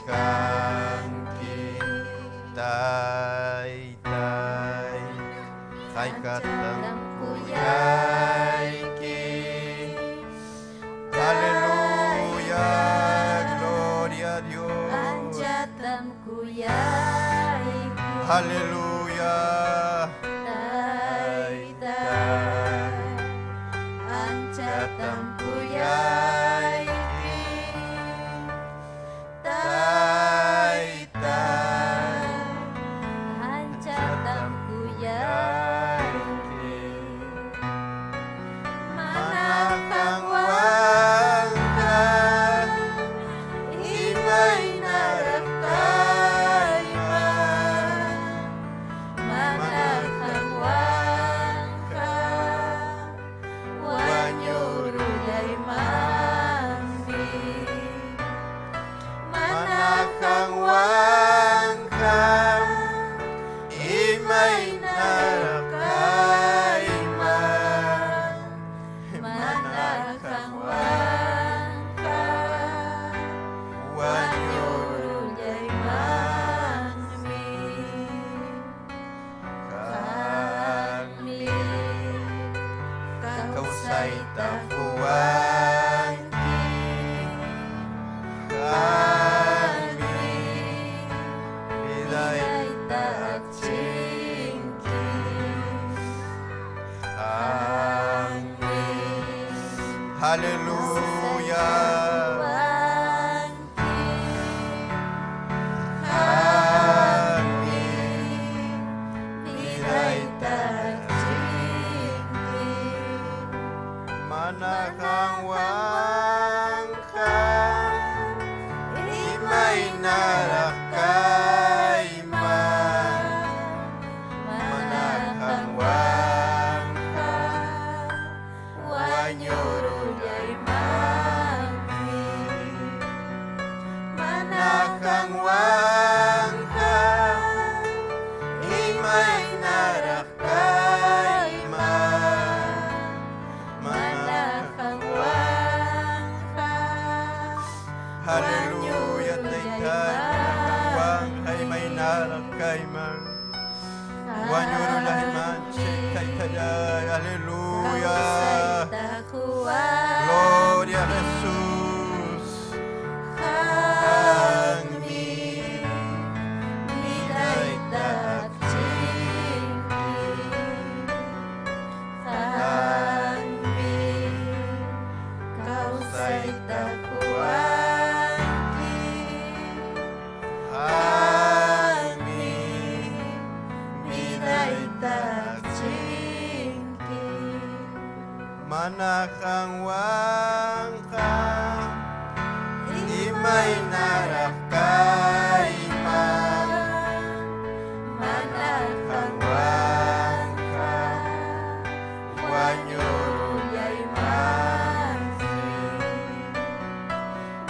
Kachkanki Taytay, haykatam kuyayki. Aleluya, gloria a Dios. Anchatam kuyayki. Aleluya. Taytay, anchatam kuyayki. Taytay, anchatam kuyayki. Mana qanwanqa imaynaraq kayman, mana qanwanqa wañurullaymanmi. Mana qanwanqa imaynaraq kayman, mana qanwanqa wañurullaymanmi. Qanmi kawsayta kawsayta quwanki, qanmi qanmi vidayta vidayta achinki, achinki. qanmi. Qanmi Aleluya. quwanki, Qanmi qanmi vidayta achinki. Mana Mana qanwanqa imaynaraq imaynaraq kayman, mana mana qanwanqa qanwanqa wañurullaymanmi. Mana qanwanqa qanwanqa imaynaraq imaynaraq kayman, kayman, mana mana qanwanqa. qanwanqa Aleluya, Taytay, mana qanwanqa imaynaraq kayman, wañurullaymanchik, Taytallay, aleluya. Kawsayta Gloria a quwanki, Jesús. qanmi Qanmi vidayta vidayta achinki, qanmi qanmi kawsayta kawsayta quwanki, qanmi qanmi vidayta vidayta achinki. Mana qanwanqa imaynaraq Imaynaraq kayman, kayman, mana qanwanqa qanwanqa wañurullaymanmi. wañurullaymanmi.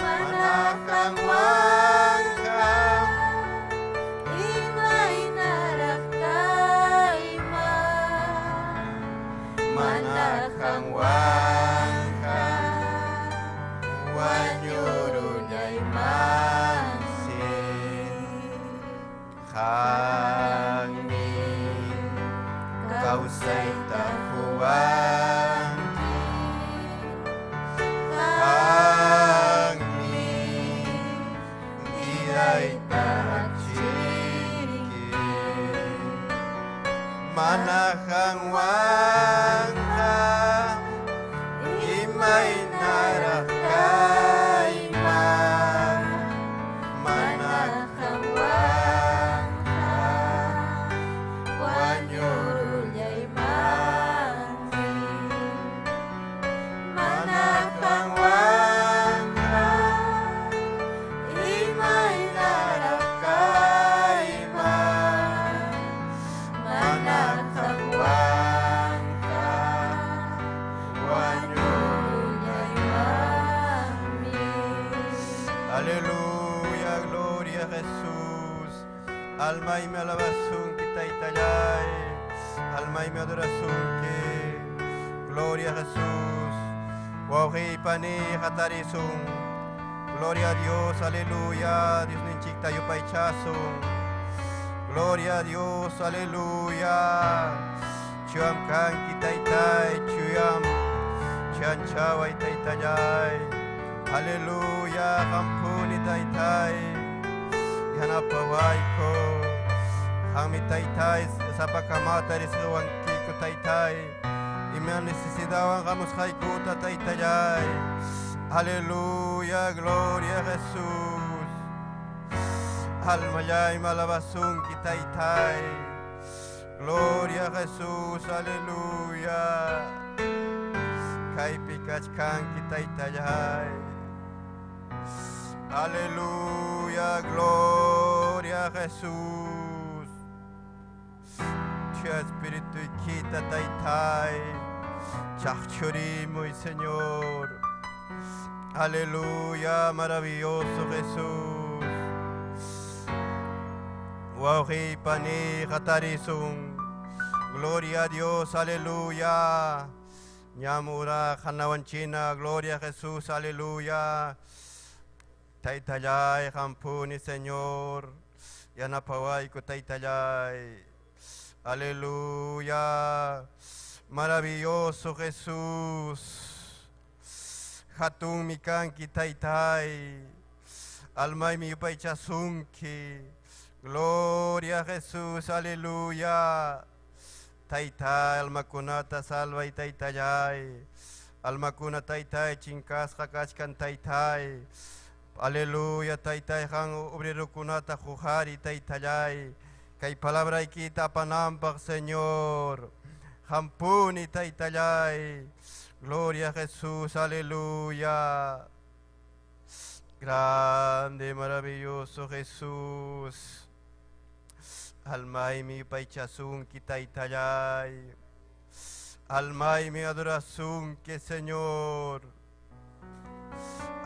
Mana Mana qanwanqa qanwanqa imaynaraq kayman, mana mana qanwanqa qanwanqa wañurullaymansi. wañurullaymanmi. Qanmi Qanmi kawsayta kawsayta quwanki, quwanki, qanmi qanmi vidayta vidayta achinki. achinki. Mana qanwanqa Imaynaraq imaynaraq kayman, kayman, mana mana qanwanqa qanwanqa wañurullaymanmi. wañurullaymanmi. Mana Mana qanwanqa qanwanqa imaynaraq imaynaraq kayman, kayman, mana mana qanwanqa qanwanqa wañurullaymanmi. wañurullaymanmi. Aleluya, gloria a Jesús. Alma y me alabasunki, Taytallay. Alma y me adorasunki. Gloria a Jesús. Wawqi pani hatarisun. Gloria a Dios, aleluya. Dios ninchikta yupaychasun. Gloria a Dios, aleluya. Chuyam kanki taytay, chuyam chanchaway taytallay. Aleluya, qampuni taytay. Yanapawayku. Qammi taytay sapakamata risqiwankiku taytay. Ima necesidadwan hamusqaykuta taytallay. Aleluya, gloria a Jesús. Almallay malabasunki taytay. Gloria a Jesús, aleluya. Kaypi kachkanki taytallay. Aleluya, gloria a Jesús. Chuya espirituykita taytay. Chaqchurimuy, Señor. Aleluya, maravilloso Jesús. Wawqi pani hatarisun. Gloria a Dios, aleluya. Ñamura hanawanchina, gloria a Jesús, aleluya. Taytallay, qampuni, Señor. Yanapawayku, taytallay. Aleluya. Maravilloso Jesús. Hatunmi kanki taytay. Almaymi yupaychasunki. Gloria a Jesús, aleluya. Taytay, almakunata salvay taytallay. Almakuna taytay, chinkasqa kachkan taytay. Aleluya, taytay, qam obrerokunata huqariy taytallay. Kay palabraykita apananpaq, Señor. Qampuni taytallay. Gloria a Jesús, aleluya. Grande, maravilloso Jesús. Almaymi yupaychasunki taytallay. Almaymi adorasunki, Señor.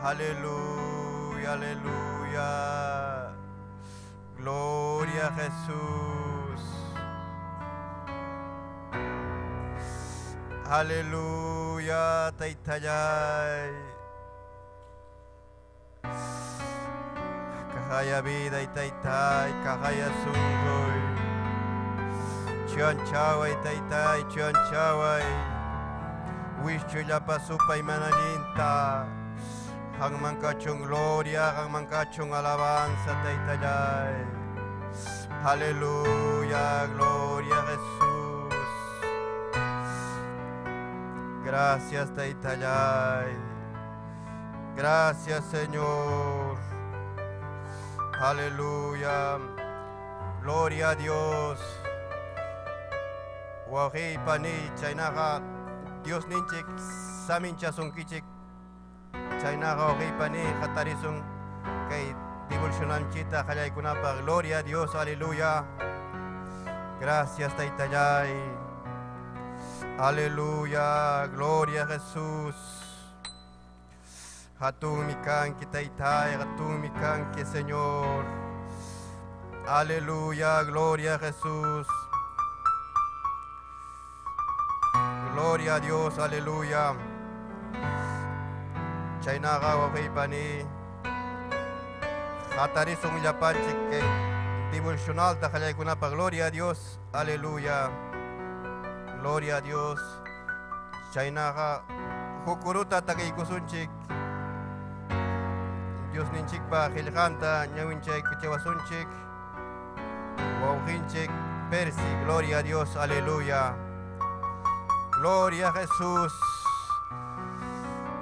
Aleluya, aleluya. Gloria a Jesús. Aleluya, taytallay. Kaqaya vida y taytay, kaqaya sunquy. Chuyanchaway taytay, chuyanchaway. Wischuy llapa supay mana allinta. Qamman kachun gloria, qamman kachun alabanza, taytallay. Aleluya, gloria a Jesús. Gracias, taytallay. Gracias, Señor. Aleluya. Gloria a Dios. Wawqi pani chaynaqa Diosninchik saminchasunkichik. Chaynaqa wawqi pani hatarisun kay devocionalchita qallaykunapaq. Gloria a Dios, aleluya. Gracias, taytallay. Aleluya, gloria a Jesús. Hatunmi kanki taytay, hatunmi kanki Señor. Aleluya, gloria a Jesús. Gloria a Dios, aleluya. Chaynaqa wawqi pani hatarisun llapanchik kay devocionalta qallaykunapaq. Gloria a Dios, aleluya. Gloria a Dios. Chaynaqa huk kuruta takiykusunchik. Diosninchikpa qillqanta ñawinchaykuchawasunchik. Wawqinchik Percy, gloria a Dios, aleluya. Gloria a Jesús.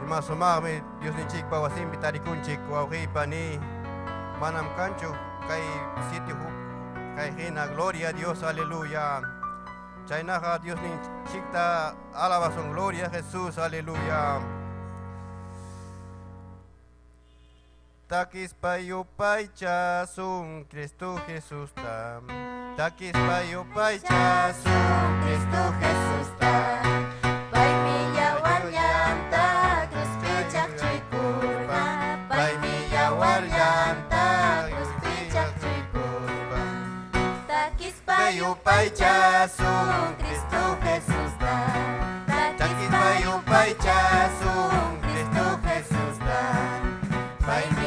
Ima sumaqmi Diosninchikpa wasinpi tarikunchik wawqi pani. Manam kanchu kay sitio kay hina, gloria a Dios, aleluya. Chaynaqa Diosninchikta alabasun, gloria a Jesús, aleluya. Takispa yupaychasun Cristo Jesusta. Takispa yupaychasun Cristo Jesusta. Paymi yawarllanta cruzpi chaqchuykurqa. Paymi yawarllanta cruzpi chaqchuykurqa. Takispa yupaychasun Cristo Jesusta. Takispa yupaychasun Cristo Jesusta. Paymi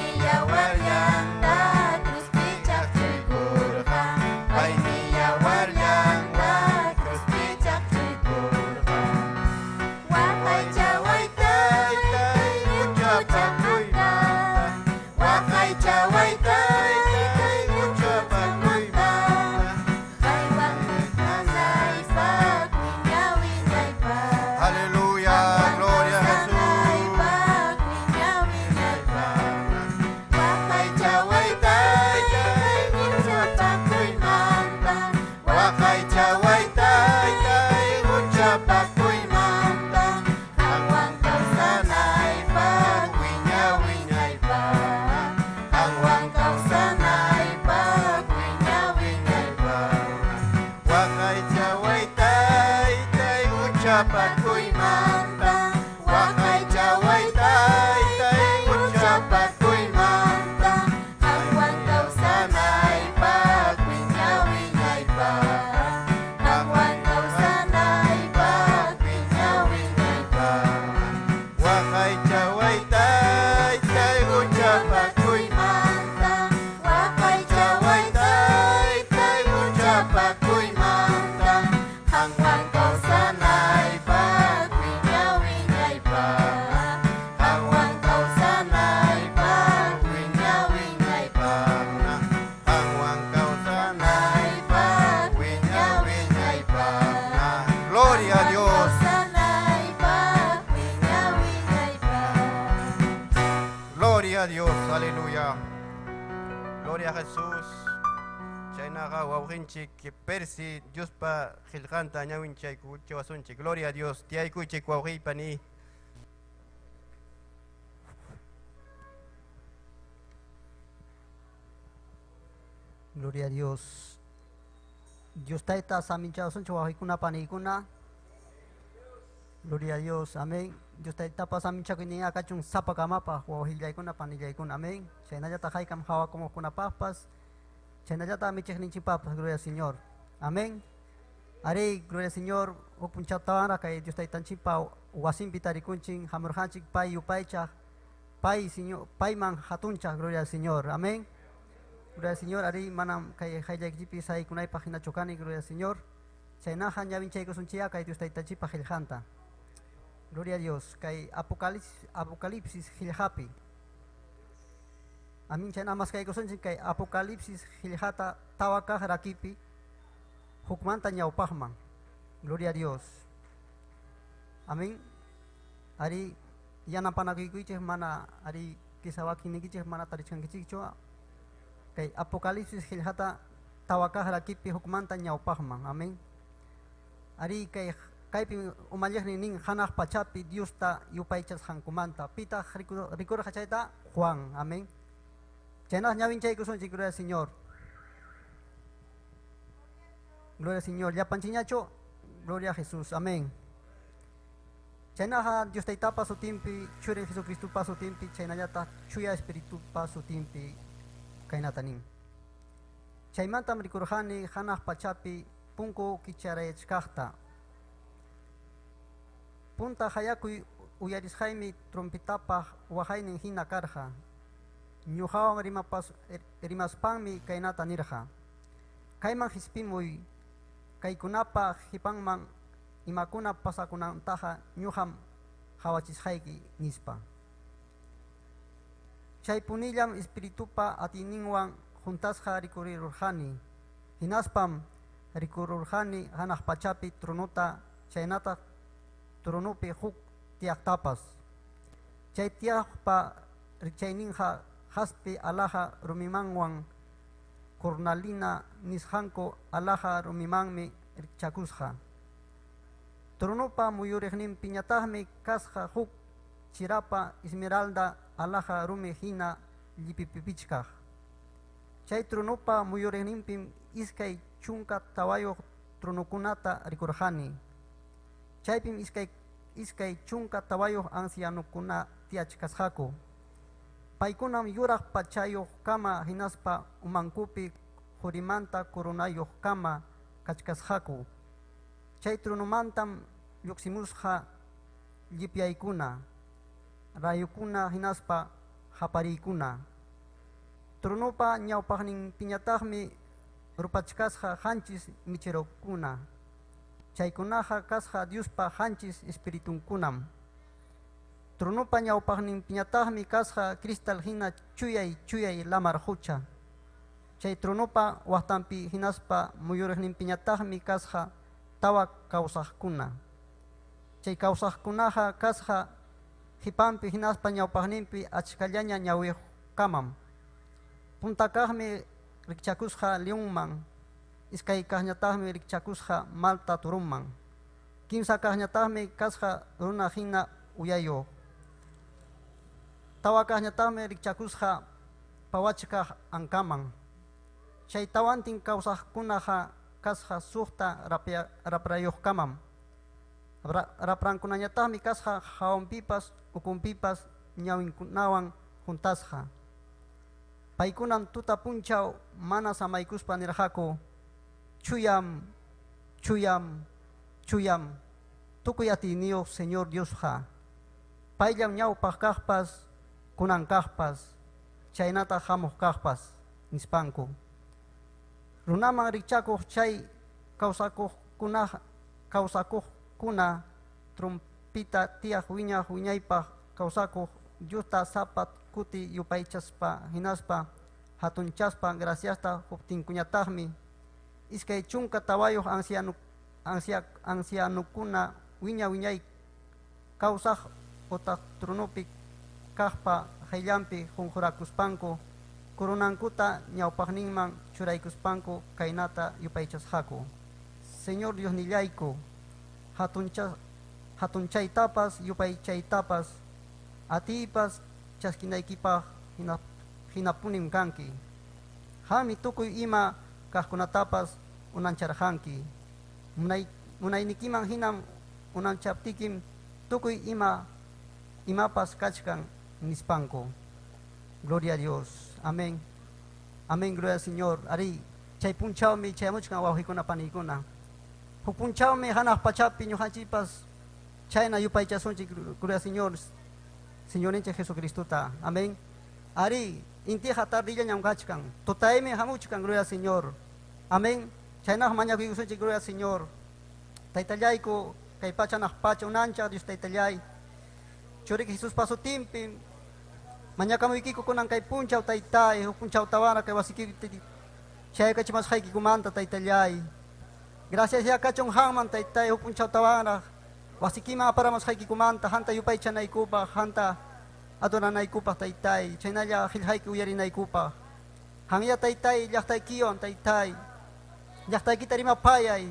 Gloria a Dios, aleluya. Gloria a Jesús. Chaynaqa wawqinchik Percy Diospa qillqanta ñawinchaykuchiwasunchik. Gloria a Dios. Tiyaykuychik wawqiypa ni. Gloria a Dios. Dios tayta saminchawasunchik wawqiykuna paniykuna. Gloria a Dios, amén. Dios taytapa saminchakuynin kachun sapakamapaq wawqillaykuna panillaykuna, amén. Chaynallataq haykam hawakumuqkunapaqpas, chaynallataq michiqninchikpapas, gloria al Señor. Amén. Arí, gloria al Señor, huk punchawtawanraq kay Dios taytanchikpa wasinpi tarikunchik, hamurqanchik pay yupaychaq, pay Señor, payman hatunchaq, gloria al Señor. Amén. Gloria al Señor, arí, manam kay qayllaykichikpi saykunaypaq hinachu kani, gloria al Señor. Chaynaqa ñawinchaykusunchikya kay Dios taytanchikpa qillqanta. Gloria a Dios, kay Apocalipsis qillqapi. Amin, chayna maskaykusunchik kay Apocalipsis qillqata tawa kaq rakipi hukmanta ñawpaqman. Gloria a Dios. Amén. Arí, yanapanakuykichik mana arí kisa wakinnikichik mana tarichkankichikchu. Kay Apocalipsis qillqata tawa kaq rakipi hukmanta ñawpaqman. Amén. Arí, kay kaypi umalliqnin nin hanaq pachapi Diosta yupaychasqankumanta. Pitaq rikurqa chayta? Juan. Amén. Chaynaq ñawinchaykusunchik, gloria al Señor. Gloria al Señor. Llapanchikñachu, gloria a Jesús. Amén. Chaynaqa Dios taytapa sutinpi, Churin Jesucristopa sutinpi, chaynallataq Chuya Espiritupa sutinpi kaynata nin. Chaymantam rikurqani hanaq pachapi punku kicharayachkaqta. Punta hayakuy uyarisqaymi trompetapaq waqaynin hina karqa. Ñuqawan rimaspanmi kaynata nirqa. Kayman hispimuy, kaykunapa qipanman imakuna pasakunantaqa ñuqam qawachisqayki, nispa. Chaypunillam espiritupa atiyninwan juntasqa rikurirurqani. Hinaspam rikururqani hanaq pachapi tronuta chaynataq tronupi huk tiyaqtapas. Chay tiyaqpa rikchayninqa jaspe alhaja rumimanwan cornalina nisqanku alhaja rumimanmi rikchakusqa. Tronupa muyuriqninpiñataqmi kasqa huk chirapa esmeralda alhaja rumi hina llipipichkaq. Chay tronupa muyuriqninpim 24 tronukunata rikurqani. Chaypim 24 ancianokuna tiyachkasqaku. Paykunam yuraq pachayuqkama hinaspa umankupi qurimanta coronayuqkama kachkasqaku. Chay tronomantam lluqsimusqa llipyaykuna, rayukuna hinaspa hapariykuna. Tronopa ñawpaqninpiñataqmi rupachkasqa 7 micherokuna. Chaykunaqa kasqa Diospa 7 espiritunkunam. Tronopa ñawpaqninpiñataqmi kasqa cristal hina chuyay chuyay lamar qucha. Chay tronopa waqtanpi hinaspa muyuriqninpiñataqmi kasqa tawa kawsaqkuna. Chay kawsaqkunaqa kasqa qipanpi hinaspa ñawpaqninpi achkallaña ñawiyuqkamam. Punta kaqmi rikchakusqa leonman, iskay kaqñataqmi rikchakusqa malta turuman. Kimsa kaqñataqmi kasqa runa hina uyayuq. Tawa kaqñataqmi rikchakusqa pawachkaq ankaman. Chay tawantin kawsaqkunaqa kasqa 6 raprayuqkamam. Raprankunañataqmi kasqa hawanpipas ukunpipas ñawinkunawan juntasqa. Paykunam tuta punchaw mana samaykuspa nirqaku, chuyam, chuyam, chuyam, tukuy atiyniyuq Señor Diosqa. Payllam ñawpaq kaqpas, kunan kaqpas, chaynataq hamuq kaqpas, nispanku. Runaman rikchakuq chay kawsakuqkuna trompita tiyaq wiñaq wiñaypaq kawsakuq Diosta sapa kuti yupaychaspa hinaspa hatunchaspa graciasta huptinkuñataqmi 24 ancianokuna wiña wiñay kawsaq otaq tronopi kaqpa qayllanpi qunqurakuspanku coronankuta ñawpaqninman churaykuspanku kaynata yupaychasqaku. Señor Diosnillayku, hatunchaytapas yupaychaytapas atiypas chaskinaykipaq hinapunim kanki. Qammi tukuy ima kaqkunatapas unancharqanki. Munaynikiman hinam unanchaptikim tukuy imapas kachkan nispanku. Gloria a Dios. Amén. Amén, gloria al Señor. Ari, chay punchawmi chayamuchkan wawqikuna paniykuna. Huk punchawmi hanaq pachapi ñuqanchikpas chayna yupaychasunchik, gloria al Señor. Señorninchik Jesucristota. Amén. Ari, intiqa tardillañam kachkan. Tutaymi hamuchkan, gloria al Señor. Amén. Chaynaqa mañakuykusunchik, gloria al Señor. Taytallayku, kay pacha hanaq pacha unanchaq Dios taytallay. Churiki Jesuspa sutinpi mañakamuykiku kunan kay punchaw taytay, huk punchawtawanraq kay wasiki chaykachimasqaykikumanta taytallay. Gracias ya kachun qamman taytay, huk punchawtawanraq wasikiman aparamusqaykikumanta hanta yupaychanaykupaq, hanta adoranaykupaq taytay, chaynalla qillqayki uyarinaykupaq. Hanya taytay llaqtaykiwan taytay, llaqtaykita rimapayay,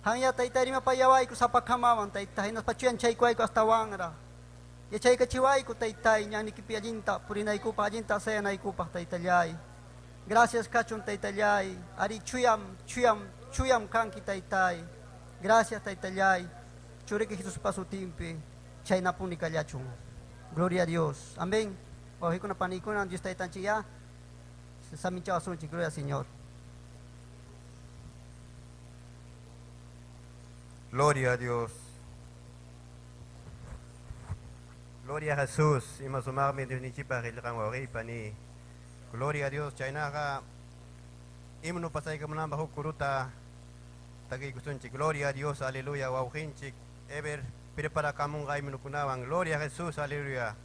hanya taytay rimapayawayku sapakamawan taytay, hinaspa chuyanchaykuwayku astawanraq. Yachaykachiwayku taytay, ñannikipi allinta purinaykupaq, allinta sayanaykupaq taytallay. Gracias kachun taytallay, ari chuyam, chuyam, chuyam kanki taytay. Gracias taytallay, churiki Jesuspa sutinpi chaynapuni kallachun. Gloria a Dios. Amén. Wawqikuna paniykuna Dios taytanchik ya saminchawasunchik, gloria al Señor. Gloria a Dios. Gloria a Jesús. Ima sumaqmi Diosninchikpaq qillqan wawqiypa ni. Gloria a Dios. Chaynaqa himno pasaykamunanpaq huk kuruta takiykusunchik. Gloria a Dios. Aleluya. Wawqinchik Ever preparakamunqa himnokunawan. Gloria a Jesús. Aleluya.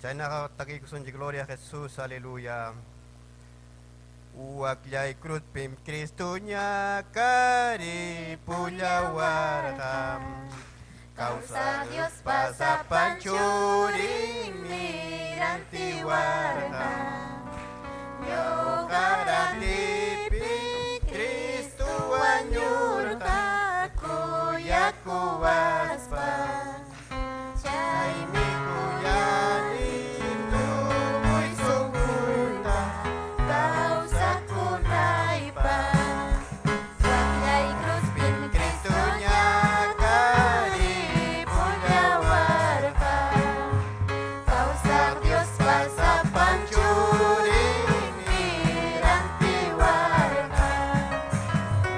Chaynaqa takiykusunchik. Gloria a Jesús. Aleluya. Waklay cruzpim Cristo ñakaripullawarqa. Kawsaq Diospa sapan churinmi rantiwarqa. Ñuqa rantipi Cristo wañurqa kuyakuwaspa. Chaymi kuyani tukuy sunquyta kawsakunaypaq. Waklay cruzpim Cristo Cristo ñakaripullawarqa. Kawsaq Diospa sapan churinmi rantiwarqa.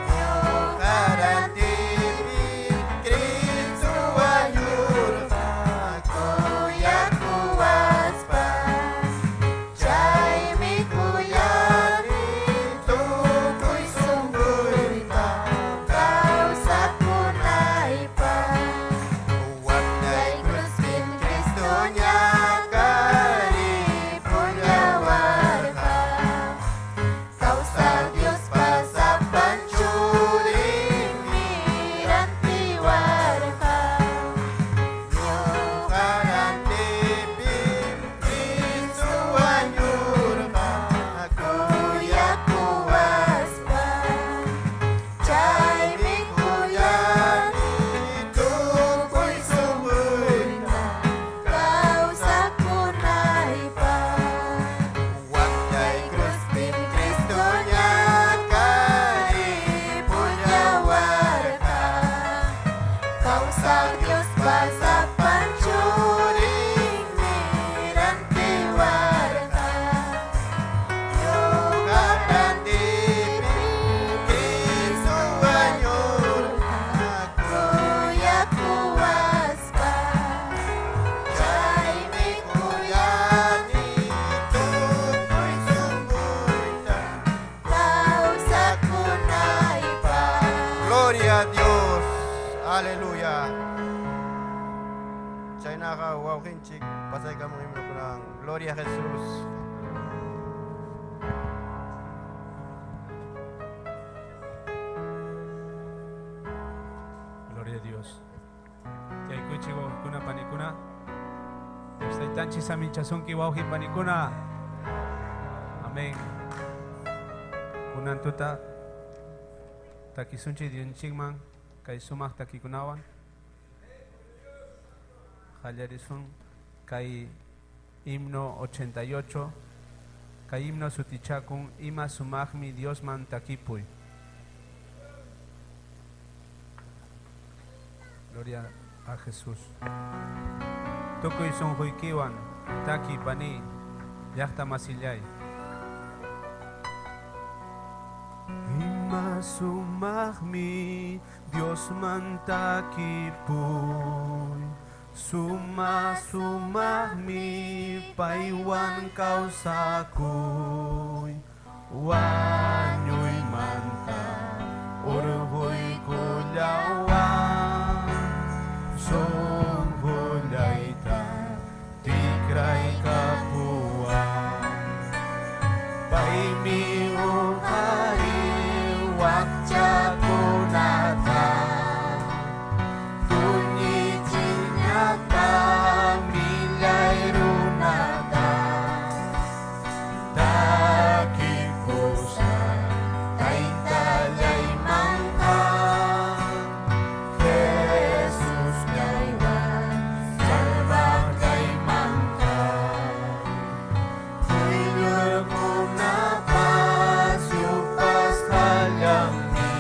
Ñuqa rantipi Cristo wañurqa Kuyakuwaspa. Chaymi kuyani tukuy sunquyta kawsakunaypaq. Waklay Waklay cruzpim Cristo Cristo ñakaripullawarqa. ñakaripullawarqa. Kawsaq Diospa sapan churinmi rantiwarqa. Ñuqa rantipi Cristo wañurqa Kuyakuwaspa. Chaymi kuyani tukuy sunquyta kawsakunaypaq. Waklay cruzpim Cristo ñakaripullawarqa. Kawsaq Diospa sapan churinmi rantiwarqa. Ñuqa rantipi Cristo wañurqa Kuyakuwaspa. Chaymi kuyani tukuy sunquyta kawsakunaypaq. Gloria a Dios. Aleluya. Chaynaqa wawqinchik pasaykamun himnokunawan. Gloria a Jesús. Gloria a Dios. Tiyaykuchik wawqikuna panikuna. Dios taytanchik. Taytanchik saminchasunki wawqi panikuna. Amén. Kunan tuta takisunchik Diosninchikman kay sumaq takikunawan. Qallarisun kay himno 88, kay himno sutichakun ima sumaqmi Diosman takipuy. Gloria a Jesús. Tukuy sunquykiwan taki pani llaqta masillay. Ima sumaqmi Diosman takipuy. Suma sumaqmi paywan kawsakuy. Wañuymanta urquykullawan. Sunqullayta tikraykapuwan. Paymi uqarin wakchakunata. Tuñichinata millay runata. Takikusaq taytallaymanta. Jesusllaywan salvaqllaymanta. Quyllurkunapas yupasqallanmi.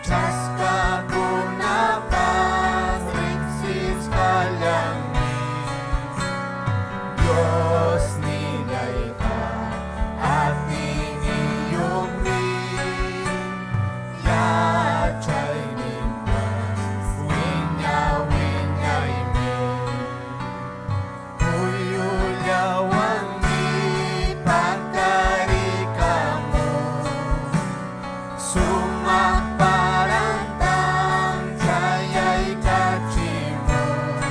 Chaskakunapas riqsisqallanmi. Diosnillayqa atiyniyuqmi. Yachayninpas wiña wiñaymi. Puyullawanmi paqarikamun. Sumaq parantam chayaykachimun.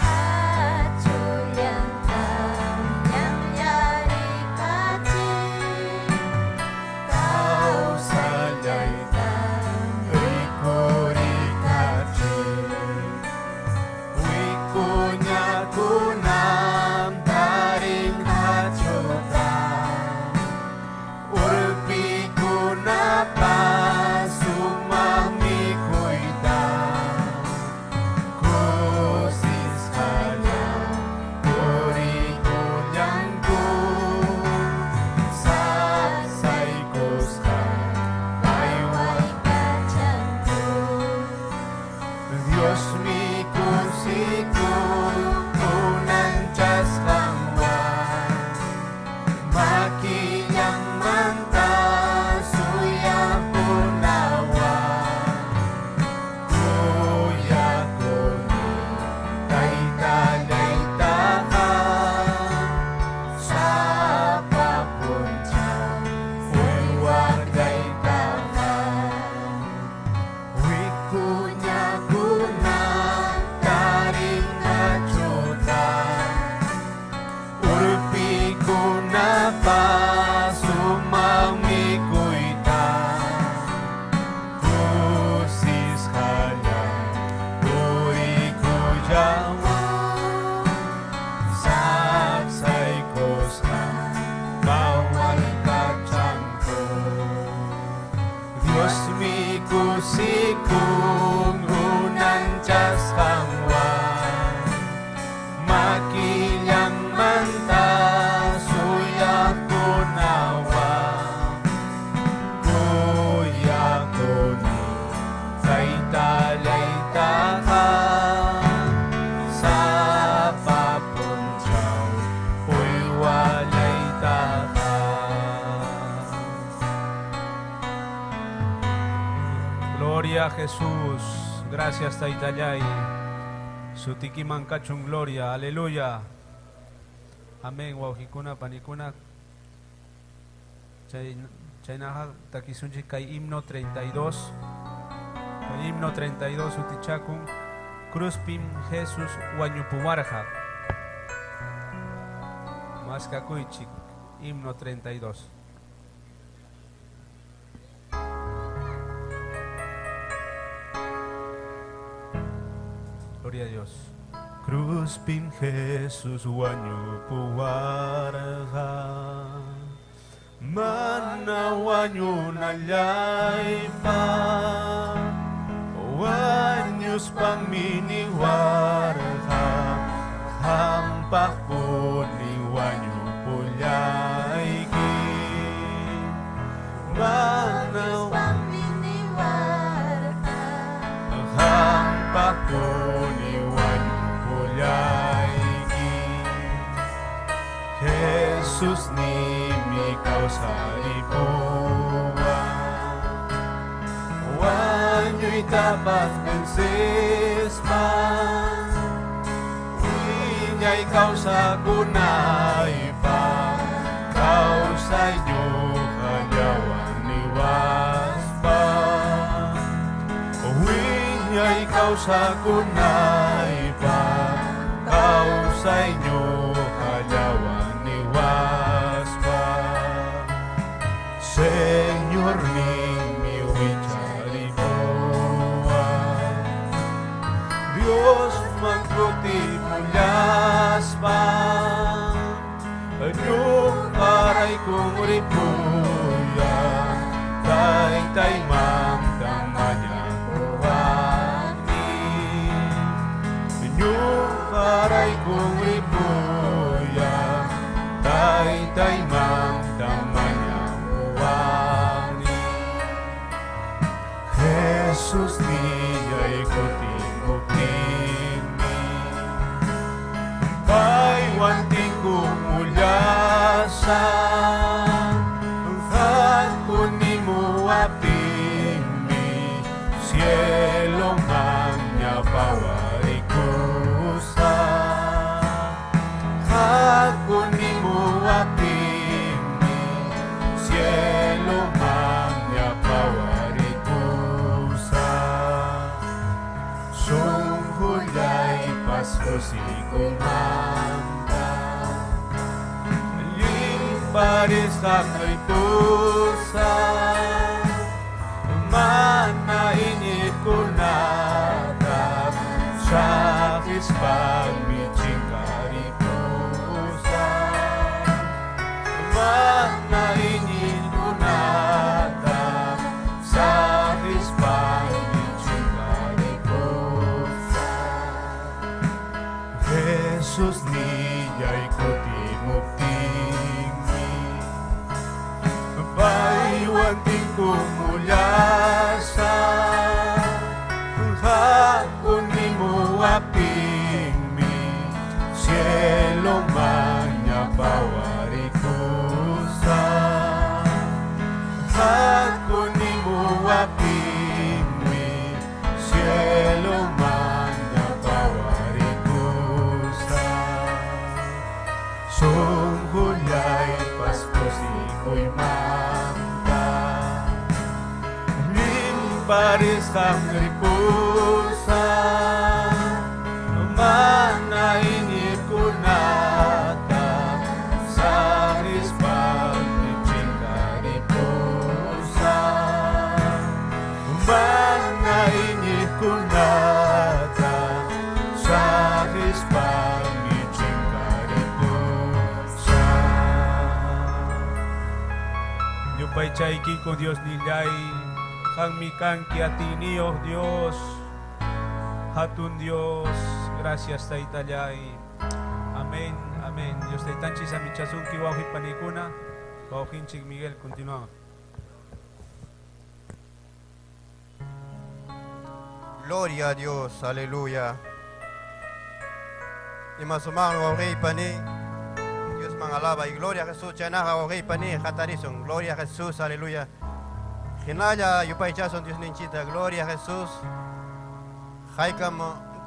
Achullantam llanllarikachin. Kawsallayta rikurikachin. Wikuñakunam tarin hachuta. Urpikunapas sumaq mikuyta. Kusisqalla purikullanku. Saksaykusqa paywan Kachanku. Diosmi kusikun unanchasqanwan. Makillanmanta suyakunawan. Kuyakuni taytallaytaqa. Sapa punchaw uywaqllaytaqa. Wikuñakuna tarin hachuta. Urpikunapas sumaq mikuyta. Kusisqalla purikullawan. Saksaykusqa pawalkachanku. Diosmi kusikun unanchasqanwan. Makillanmanta suyakunawan. Kuyakuni taytallaytaqa. Sapa punchaw uywallaytaqa. Gloria a Jesús. Gracias Taytallay. Sutikiman kachun gloria. Aleluya. Amén. Wawqikuna panikuna. Chay chaynaqa takisunchik kay himno 32. Kay himno 32 sutichakun Cruzpim Jesus wañupuwarqa. Maskakuychik himno 32. Gloria a Dios. Cruzpim Jesus wañupuwarqa. Mana wañunallaypaq wañuspanmi niwarqa qampaqpuni wañupullayki. Mana qampaqpuni wañupullayki. Jesus nimi kawsaripuwan wañuytapas vencespa wiñay kawsakunaypaq kawsay ñuqallawan niwaspa wiñay kawsakunaypaq kawsay ñuqallawan niwaspa Señor ninmi wicharipuwan Diosman kutipullaspa ñuqaraykun ripuyan Taytaymanta mañakuwani Ñuqaraykun ripuyan Taytaymanta mañakuwani Jesus niyay kutimuptinmi Paywan tinkumullasaq Hakunimuwaptinmi Cieloman ña pawarikusaq Hakunimuwaptinmi Cieloman ña pawarikusaq Sunqullaypas kusikunmanta Llimparisqam ripusaq Mana iñiqkunata saqispanmi chinkaripusaq Mana iñiqkunata saqispanmi chinkaripusaq Jesus niyay kutimuptinmi Paywan tinkumullasaq Hakunimuwaptinmi Cieloman ña pawarikusaq Hakunimuwaptinmi Cieloman ña pawarikusaq Sunqullaypas kusikuymanta Llimparisqam ripusaq Mana iñiqkunata saqispanmi chinkaripusaq Mana iñiqkunata saqispanmi chinkaripusaq Yupaychaykiku Dios nillay qammi kanki atiyniyuq Dios hatun Dios gracias Taytallay. Amén, amén. Dios Taytanchis amichasunki wawqi panikuna wawqinchik Miguel continuamos. Gloria a Dios, aleluya. Ima sumaqmi wawqi pani Diosman alaba y gloria a Jesús chaynaqa wawqi pani hatarisun. Gloria a Jesús, aleluya. Hinalla yupaychasun Diosninchikta, gloria a Jesús. Haykam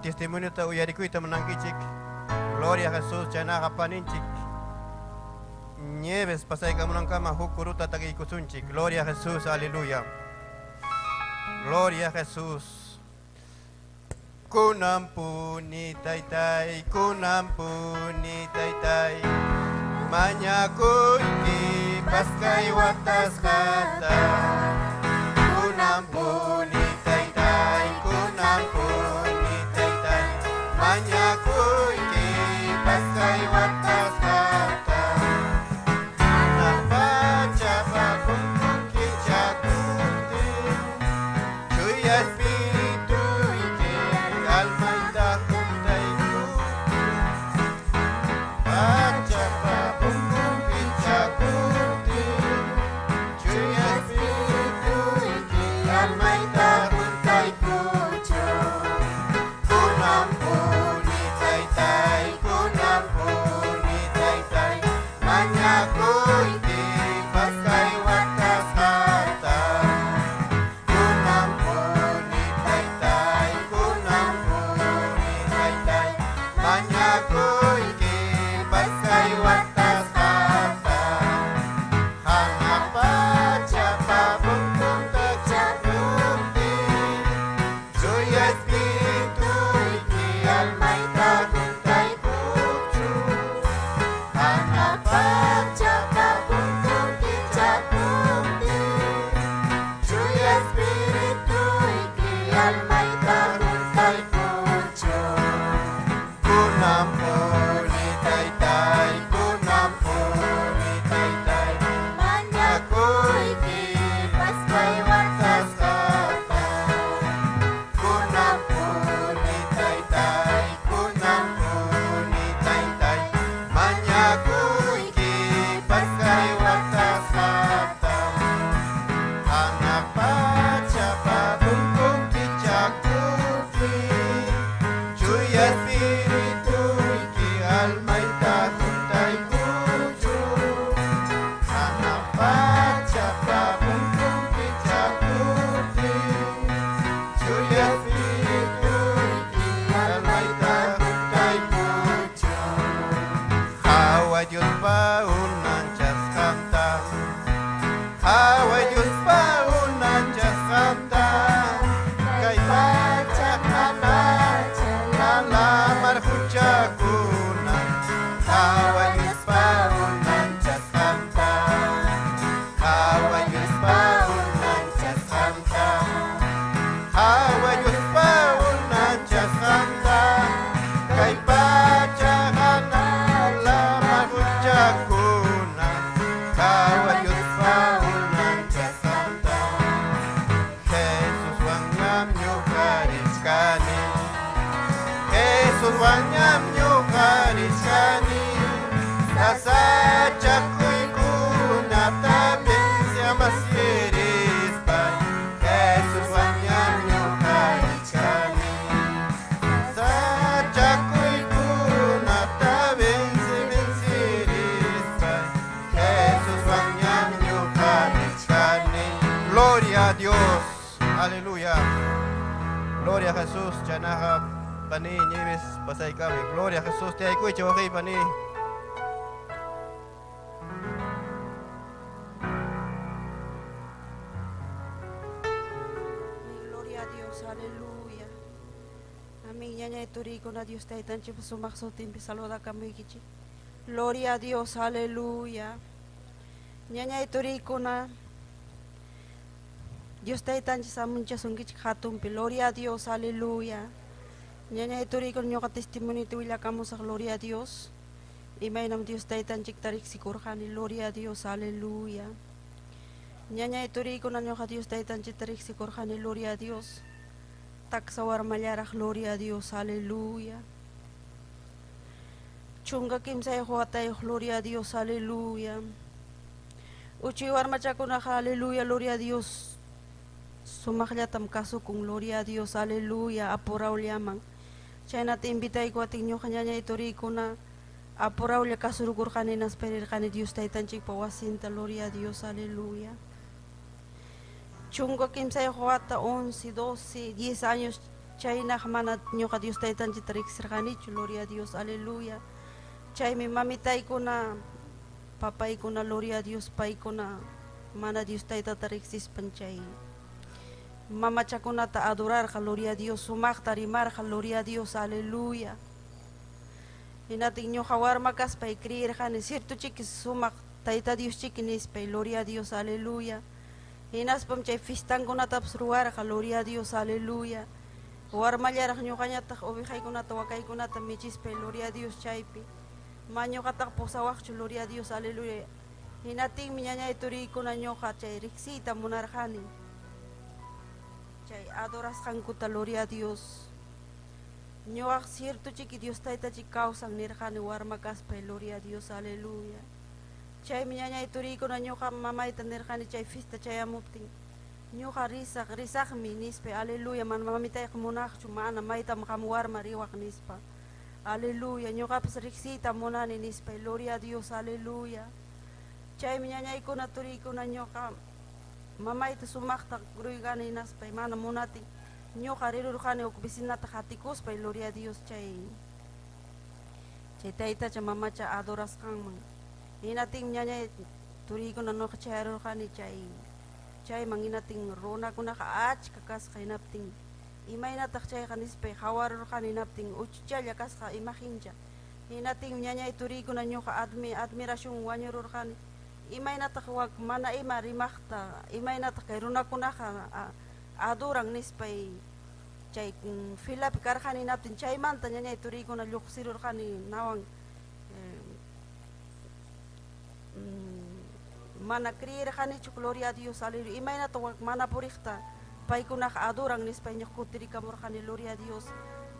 testimoniota uyarikuyta munankichik. Gloria a Jesús chaynaqa paninchik. Nieves pasaykamunankama huk kuruta takiykusunchik. Gloria a Jesús, aleluya. Gloria a Jesús. Kunampuni taytay, kunampuni taytay. Mañakuyki paskay watasqata. Kunampuni taytay, kunampuni taytay. Mañakuyki paskay watasqata. Hanaq pachapa punkun kichakuptin, Chuya Espirituyki almayta huntaykuchun. Pachapa punkun kichakuptin, Chuya Espirituyki almayta huntaykuchun. Kunanpuni taytay, kunanpuni taytay, mañakuyki paskay watasqata. Kunanpuni taytay, kunanpuni taytay, mañakuyki paskay watasqata. Hanaq pachapa punkun kichakuptin, Chuya Espirituyki almayta huntaykuchun. Hanaq pachapa punkun kichakuptin, Chuya Espirituyki almayta huntaykuchun. Kunanpuni taytay, kunanpuni taytay, mañakuyki paskay watasqata. Kunanpuni taytay, kunanpuni taytay, mañakuyki paskay watasqata. Hanaq pachapa punkun kichakuptin, Chuya Espirituyki almayta huntaykuchun. Hanaq pachapa punkun kichakuptin, Chuya Espirituyki almayta huntaykuchun. Qhaway Diospa unanchasqanta, qhaway Diospa unanchasqanta, kay pacha lamar quchakuna, qhaway Diospa unanchasqanta, qhaway Diospa unanchasqanta, qhaway Diospa unanchasqanta, kay pacha lamar quchakuna, qhaway Diospa unanchasqanta. Jesuswanñam ñuqa richkani, Jesuswanñam ñuqa richkani, sasachakuykunata venceamasirispay, Jesuswanñam ñuqa richkani, sasachakuykunata vence vencirispay, Jesuswanñam ñuqa richkani. Gloria a Dios, aleluya. Gloria a Jesús, chaynaqa pani Nieves pasaykami. Gloria a Jesús, tiyaykuchik wawqiy pani. Gloria a Dios, aleluya. Amén, ñañay turikuna Dios taytanchik sumaq sutinpi saludakamuykichik. Gloria a Dios, aleluya. Ñañay turikuna Dios taytanchik samunchasunkichik hatunpi. Gloria a Dios, aleluya. Ñañay turikuna ñuqa testimonioyta willakamusaq, gloria a Dios. Imaynam Dios taytanchikta riqsikurqani, gloria a Dios, aleluya. Ñañay turikuna ñuqa Dios taytanchikta riqsikurqani, gloria a Dios. Taksa warmallaraq, gloria a Dios, aleluya. 13 watayuq, gloria a Dios, aleluya. Uchuy warmachakunaqa, aleluya, gloria a Dios. Sumaqllatam kasukun, gloria a Dios, aleluya, apurawllaman. Chaynata invitaykuwatin ñuqa ñañay turikuna apurawlla kasurukurqani hinaspa rirqani Dios taytanchikpa wasinta, gloria a Dios, aleluya. 13 wata, 11, 12, 10 años chaynaq mana ñuqa Dios taytanchikta riqsirqanichu, gloria a Dios, aleluya. Chaymi mamitaykuna, papaykuna, gloria a Dios, paykuna mana Dios taytata riqsispan chay mamachakunata adorarqa, gloria a Dios, sumaqta rimarqa, gloria a Dios, aleluya. Hinatin ñuqa warma kaspay creerqani, cierto chiki sumaq tayta Dios chiki nispay, gloria a Dios, aleluya. Hinaspam chay fistankunatapas ruwarqa, gloria a Dios, aleluya. Warmallaraq ñuqañataq ovejaykunata, wakaykunata michispay, gloria a Dios, chaypi. Ma ñuqataqa pusawaqchu, gloria a Dios, aleluya. Hinatinmi ñañay turiykuna ñuqa chay riqsiyta munarqani. Chay adorasqankuta, gloria a Dios. Ñuqaq cierto chiki Dios taytachik kawsan nirqani warma kaspay, gloria a Dios, aleluya. Chaymi ñañay turiykuna ñuqa mamayta nirqani chay fiesta chayamuptin. Ñuqa risaq, risaqmi nispa, aleluya, mana mamitayqa munaqchu, mana maytam qam warma riwaq nispa. Aleluya, ñuqapas riqsiyta munani nispa, gloria a Dios, aleluya. Chaymi ñañaykuna turiykuna ñuqa mamayta sumaqta ruygani hinaspay mana munatin. Ñuqa rirurqani huk vecinata qatikuspay, gloria a Dios, chay chay taytacha mamacha adorasqanman. Hinatinmi ñañay turiykuna ñuqa chayarurqani chay chayman hinatin runakunaqa achka kasqa hinaptin imaynataq chayqa nispay qawarurqani hinaptin uchuchalla kasqa imagincha. Hinatinmi ñañay turiykuna ñuqa admiración wañururqani. Imaynataq wak mana ima rimaqta, imaynataq kay runakunaqa adoran nispay chay filapi karqani hinaptin chaymanta ñañay turiykuna lluqsirurqani nawan mana creerqanichu, gloria a Dios, aleluya. Imaynata wak mana puriqta paykunaqa adoran nispay ñuqa kutirikamurqani, gloria a Dios.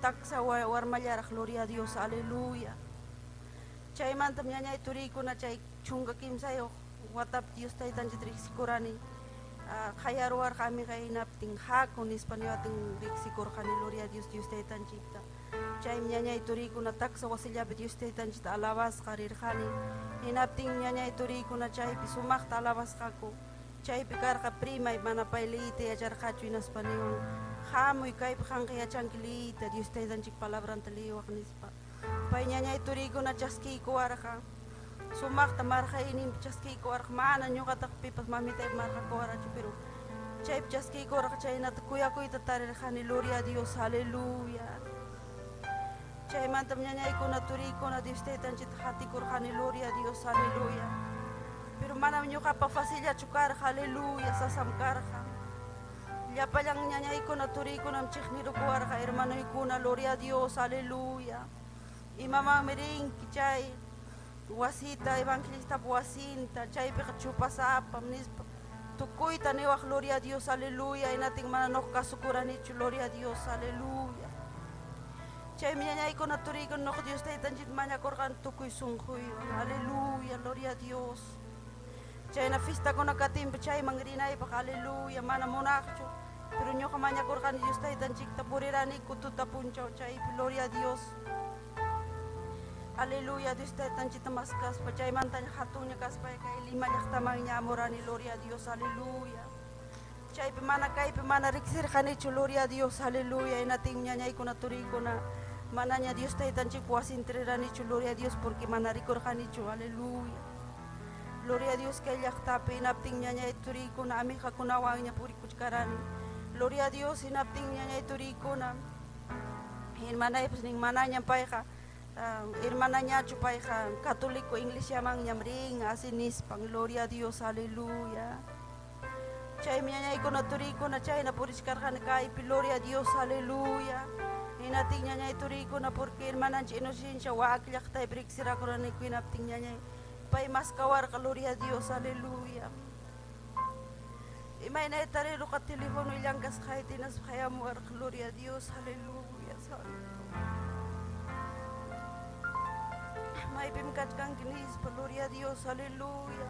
Taksa warmallaraq, gloria a Dios, aleluya. Chaymantam ñañay turiykuna chay 13 watapi Dios taytanchikta riqsikurani. Qayaruwarqa amigay hinaptin haku nispa niwatin riqsikurqani, gloria a Dios, Dios taytanchikta. Chaymi ñañay turiykuna taksa wasillapi Dios taytanchikta alabasqa rirqani. Hinaptin ñañay turiykuna chaypi sumaqta alabasqaku. Chaypi karqa primay mana pay liyita yacharqachu hinaspa niwan hamuy kaypi qanqa yachanki liyita Dios taytanchik palabranta liyiwaq nispa. Pay ñañay turiykuna chaskiykuwarqa. Sumaqta marqayninpi chaskiykuwarqa, mana ñuqataqa pipas mamitaypa marqakuwarachu, pero chaypi chaskiykuwarqa chaynata kuyakuyta tarirqani, gloria a Dios, aleluya. Chaymantam ñañaykuna turiykuna Dios taytanchikta qatikurqani, gloria a Dios, aleluya. Pero manam ñuqapa facillachu karqa, aleluya, sasam karqa. Llapallan ñañaykuna turiykunam chiqnirukuwarqa, hermanoykuna, gloria a Dios, aleluya. Imamanmi rinki chay wasita, evangelistapa wasinta, chaypiqa chupasapam nispa. Tukuyta niwaq, gloria a Dios, aleluya, hinatin mana ñuqa kasukuranichu, gloria a Dios, aleluya. Chaymi ñañaykuna turiykuna ñuqa Dios taytanchikta mañakurqani tukuy sunquywan, aleluya, gloria a Dios. Chayna fiestakuna katinpi chayman rinaypaq, aleluya, mana munaqchu. Pero ñuqa mañakurqani Dios taytanchikta puriraniku tuta punchaw chaypi, gloria a Dios. Aleluya, Dios taytanchikta maskaspa chaymantaña hatunña kaspay kay Lima llaqtamanña amurani, gloria a Dios, aleluya. Chaypi mana kaypi mana riqsirqanichu, gloria a Dios, aleluya. Hinatin ñañaykuna turiykuna manaña Dios taytanchikpa wasinta riranichu, gloria a Dios, porque mana rikurqanichu, aleluya. Gloria a Dios kay llaqtapi hinaptin ñañay turiykuna amigakunawanña purikuchkarani. Gloria a Dios hinaptin ñañay turiykuna hermanaypas nin manañam payqa hermanañachu payqa católico iglesiamanñam rin así nispan, gloria a Dios, aleluya. Chaymi ñañaykuna turiykuna chayna purichkarqani kaypi, gloria a Dios, aleluya. Hinatin ñañay turiykuna porque hermananchik Inocencia wak llaqtaypi riqsirakuraniku hinaptin ñañay pay maskawarqa, gloria a Dios, aleluya. Imaynay tariruqa teléfono llankasqayta hinaspa hayamuwarqa, gloria a Dios, aleluya, santo. Maypim kachkanki nispa, gloria a Dios, aleluya.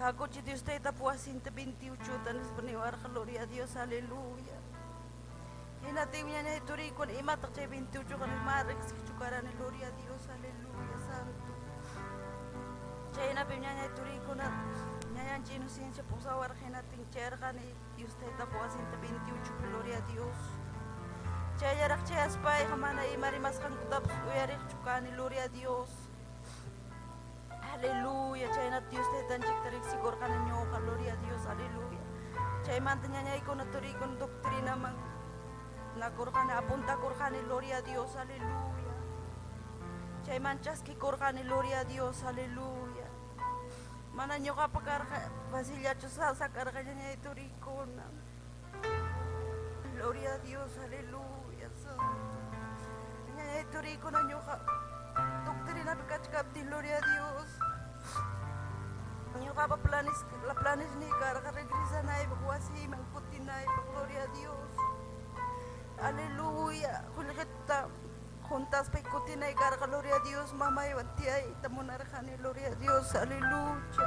Hakuchi Dios taytapa wasinta 28ta nispa niwarqa, gloria a Dios, aleluya. Hinatinmi ñañay turiykuna imataq chay 28qa mana riqsiqchu karani, gloria a Dios, aleluya, santo. Chaynapim ñañay turiykuna ñañanchik Inocencia pusawarqa hinatin chayarqani Dios taytapa wasinta 28pi, gloria a Dios. Chayllaraq chayaspayqa mana ima rimasqankutapas uyariqchu kani, gloria a Dios. Aleluya, chaynata Dios taytanchikta riqsikurqani ñuqa, gloria a Dios, aleluya. Chaymanta ñañaykuna turiykuna doctrinaman nakurqani, apuntakurqani, gloria a Dios, aleluya. Chayman chaskikurqani, gloria a Dios, aleluya. Mana ñuqapa karqa facillachu sasa karqa ñañay turiykuna. Gloria a Dios, aleluya, santo. Ñañay turiykuna ñuqa Doctrinapi kachkaptiy, gloria a Dios. Ñuqapa planes, la planesniy karqa regresanaypaq wasiyman kutinaypaq, gloria a Dios. Aleluya, qullqita juntaspay kutinay karqa, gloria a Dios, mamaywan tiyayta munarqani, gloria a Dios, aleluya.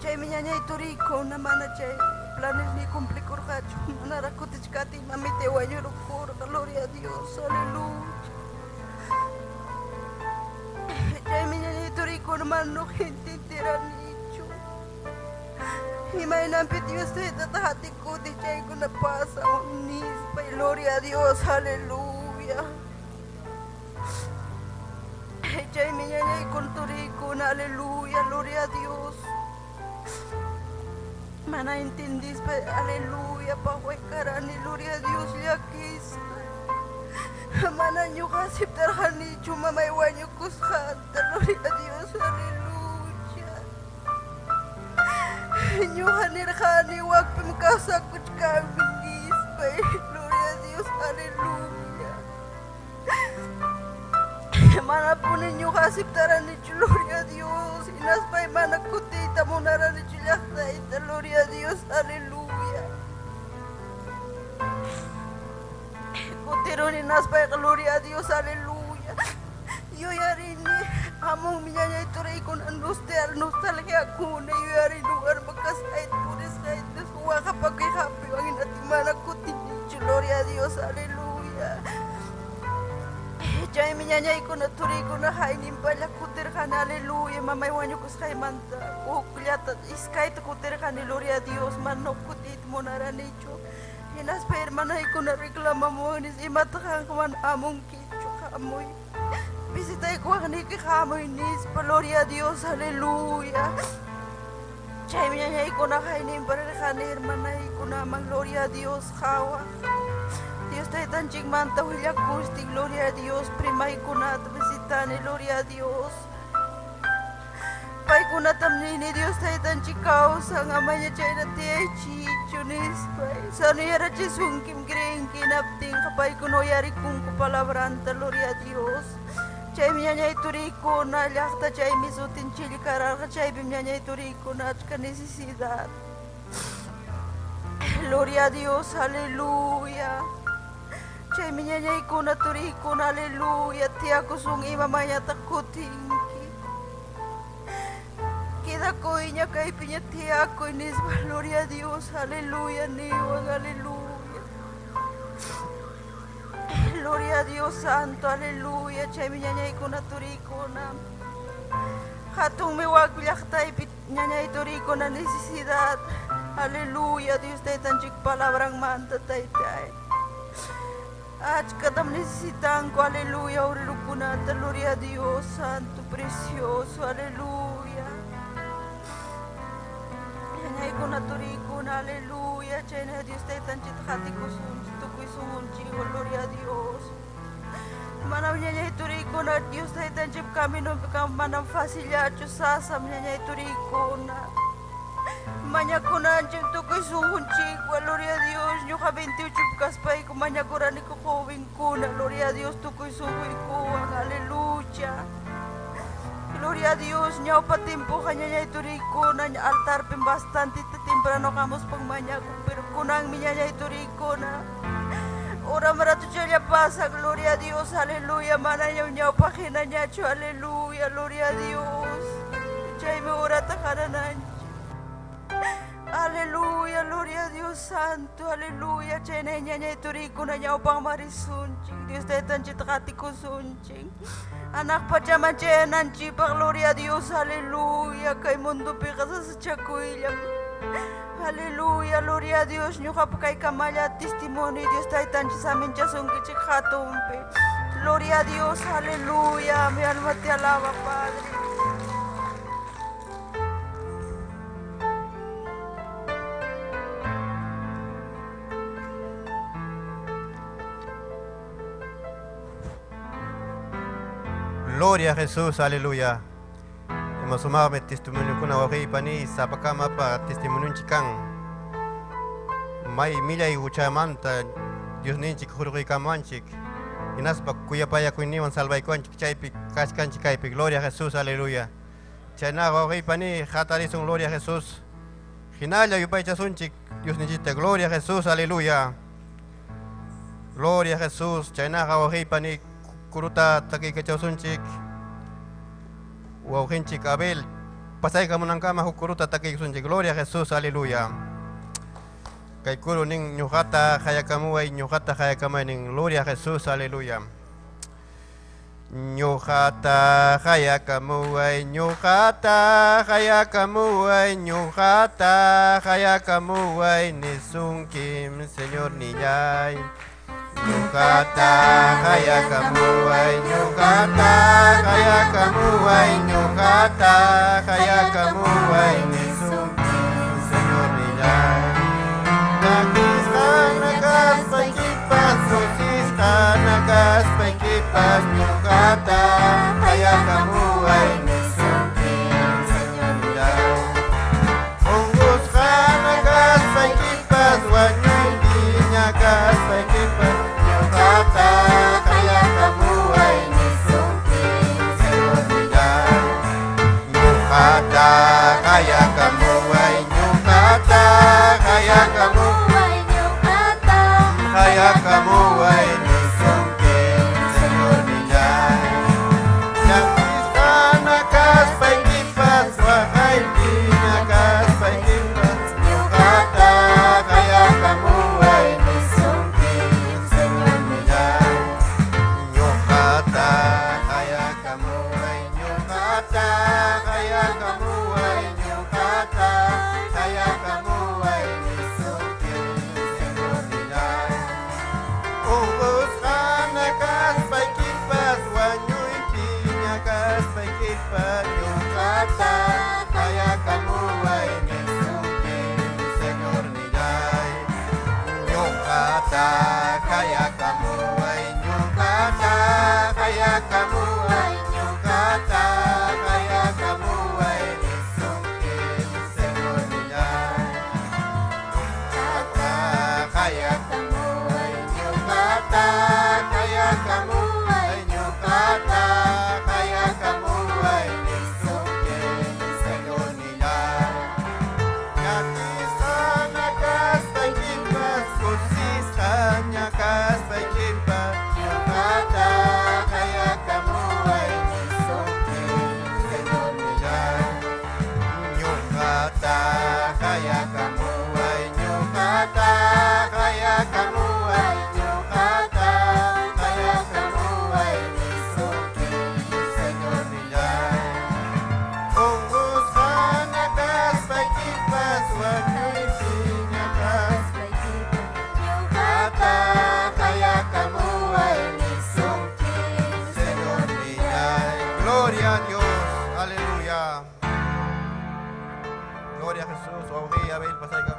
Chaymi ñañay turiykuna mana chay planesniy cumplikurqachu, manaraq kutichkatiy mamitay wañurukurqa, gloria a Dios, aleluya. Chaymi ñañay turiykuna mana ñuqa entenderanichu. Imaynanpi Dios taytata hatikuni chaykuna pasan nispa, gloria a Dios, aleluya. Chaymi ñañaykuna turiykuna, aleluya, gloria a Dios. Mana entendispa, aleluya, pawaykarani, gloria a Dios, llakisqa. Mana ñuqa aceptarqanichu mamay wañukusqanta, gloria a Dios, aleluya. Ñuqa nirqani wakpim kawsakuchkanmi nispa, gloria a Dios, aleluya. Manapuni ñuqa aceptaranichu, gloria a Dios, hinaspay mana kutiyta munaranichu llaqtayta, gloria a Dios, aleluya. Kutiruni hinaspayqa, gloria a Dios, aleluya. Yuyarini hamunmi ñañay turiykuna nostalgiakuna, yuyarini warma kasqayta, purisqayta, waqapakuy hampiwan hinaptin mana kutinichu, gloria a Dios, aleluya. Chaymi ñañaykuna turiykuna hayninpalla kutirqani, aleluya, mamay wañukusqaymanta hukllata iskayta kutirqani, gloria a Dios, mana kutiyta munaranichu. Hinaspa hermanaykuna reclamamuwan, imataq qanqa mana hamunkichu, hamuy. Visitaykuwaqniyki hamuy nispa, gloria a Dios, aleluya. Chaymi ñañaykuna hayninpa rirqani hermanaykunaman, gloria a Dios, qhawaq. Dios taytanchikmanta willakusti, gloria a Dios, primaykunata visitani, gloria a Dios. Paykunatam nini Dios taytanchik kawsan, amaña chayna tiyaychikchu nispa. Sanoyarachisunkim creenki hinaptinqa paykuna uyarikunku palabranta, gloria a Dios. Chaymi ñañay turiykuna llaqta chaymi sutin chillkararqa, chaypim ñañay turiykuna achka necesidad. Gloria a Dios, aleluya. Chaymi ñañaykuna turiykuna, aleluya, tiyakusun ima mañataq kutinki. Quedakuyña kaypiña tiyakuy nispa, gloria a Dios, aleluya, niwan, aleluya. Gloria a Dios santo, aleluya. Chaymi ñañaykuna turiykuna. Hatunmi wak llaqtaypi ñañay turiykuna necesidad. Aleluya, Dios taytanchik palabranmanta taytay. Achkatam necesitanku, aleluya, obrerokunata, gloria a Dios, santo, precioso, aleluya. Ñañaykuna turiykuna, aleluya, chayna Dios taytanchikta qatikusunchik, tukuy sunqunchikwan, gloria a Dios. Manam ñañay turiykuna Dios taytanchik caminonpi manam facillachu, sasam ñañay turiykuna. Mañakunanchik tukuy sunqunchikwan, gloria a Dios. Ñuqa 28 kaspayku mañakuraniku jovenkuna, gloria a Dios, tukuy sunquykuwan, aleluya. Gloria a Dios, ñawpa tiempoqa ñañay turiykuna altarpim bastantita temprano hamuspan mañakun, pero kunanmi ñañay turiykuna. Horam ratuchalla pasa, gloria a Dios, aleluya, manañam ñawpaq hinañachu, aleluya, gloria a Dios. Chaymi horata qarananchik. Aleluya, gloria a Dios santo, aleluya. Chaynay ñañay turiykuna ñawpaqman risunchik, Dios taytanchikta qatikusunchik. Hanaq pachaman chayananchikpaq, gloria a Dios, aleluya. Kay mundopiqa sasachakuyllam. Aleluya, gloria a Dios. Ñuqapa kaykamalla testimonio Dios taytanchik saminchasunkichik hatunpi. Gloria a Dios, aleluya. Mi alma te alaba, Padre. Gloria a Jesús, aleluya. Ima sumaqmi testimoniokuna wawqiypani sapakamapa testimonionchik kan. May millay huchamanta Diosninchik hurquykamanchik. Hinaspa kuyapayakuyninwan salvaykuwanchik chaypi kachkanchik kaypi. Gloria a Jesús, aleluya. Chaynaqa wawqiypani hatarisun gloria a Jesús. Hinalla yupaychasunchik Diosninchikta. Gloria a Jesús, aleluya. Gloria a Jesús. Chaynaqa wawqiypani kuruta takiykachasunchik. Wawqinchik Abel pasaykamunankama huk kuruta takiykusunchik. Gloria a Jesús, aleluya. Kay kuru nin ñuqata qayakamuway, ñuqata qayakamay nin. Gloria a Jesús, aleluya. Ñuqata qayakamuway, ñuqata qayakamuway, ñuqata qayakamuway nisunkim, Señor nillay. Ñuqata qayakamuway, ñuqata qayakamuway, ñuqata qayakamuway nisunkim, Señor nillay. Llakisqa kaspaykipas, kusisqa kaspaykipas, ñuqata qayakamuway nisunkim, Señor nillay. Unqusqa kaspaykipas, wañuypiña kaspaykipas, ñuqata qayakamuway nisunkim, Señor nillay. Ñuqata qayakamuway, ñuqata qayakamuway, qayakamuway nisunkim, Señor nillay. Llakisqa kaspaykipas, waqaypiña kaspaykipas, ñuqata qayakamuway nisunkim, Señor nillay. Ñuqata qayakamuway, ñuqata qayakamuway, ñuqata qayakamuway nisunkim, Señor nillay. Unqusqa kaspaykipas, wañuypiña kaspaykipas, ñuqata qayakamuway nisunkim, Señor nillay. Ñuqata qayakamuway, ñuqata qayakamuway, ñuqata qayakamuway nisunkim, Señor nillay. Ñuqata qayakamuway, ñuqata qayakamuway, ñuqata qayakamuway nisunkim, Señor nillay. Llakisqa kaspaykipas, kusisqaña kaspaykipas, ñuqata qayakamuway nisunkim, Señor nillay. Ñuqata qayakamuway, ñuqata qayakamuway, ñuqata qayakamuway nisunkim, Señor nillay. Unqusqa kaspaykipas, wañuypiña kaspaykipas, ñuqata qayakamuway nisunkim, Señor nillay. Gloria a Dios, aleluya. Gloria a Jesús, wawqi Abel pasayka.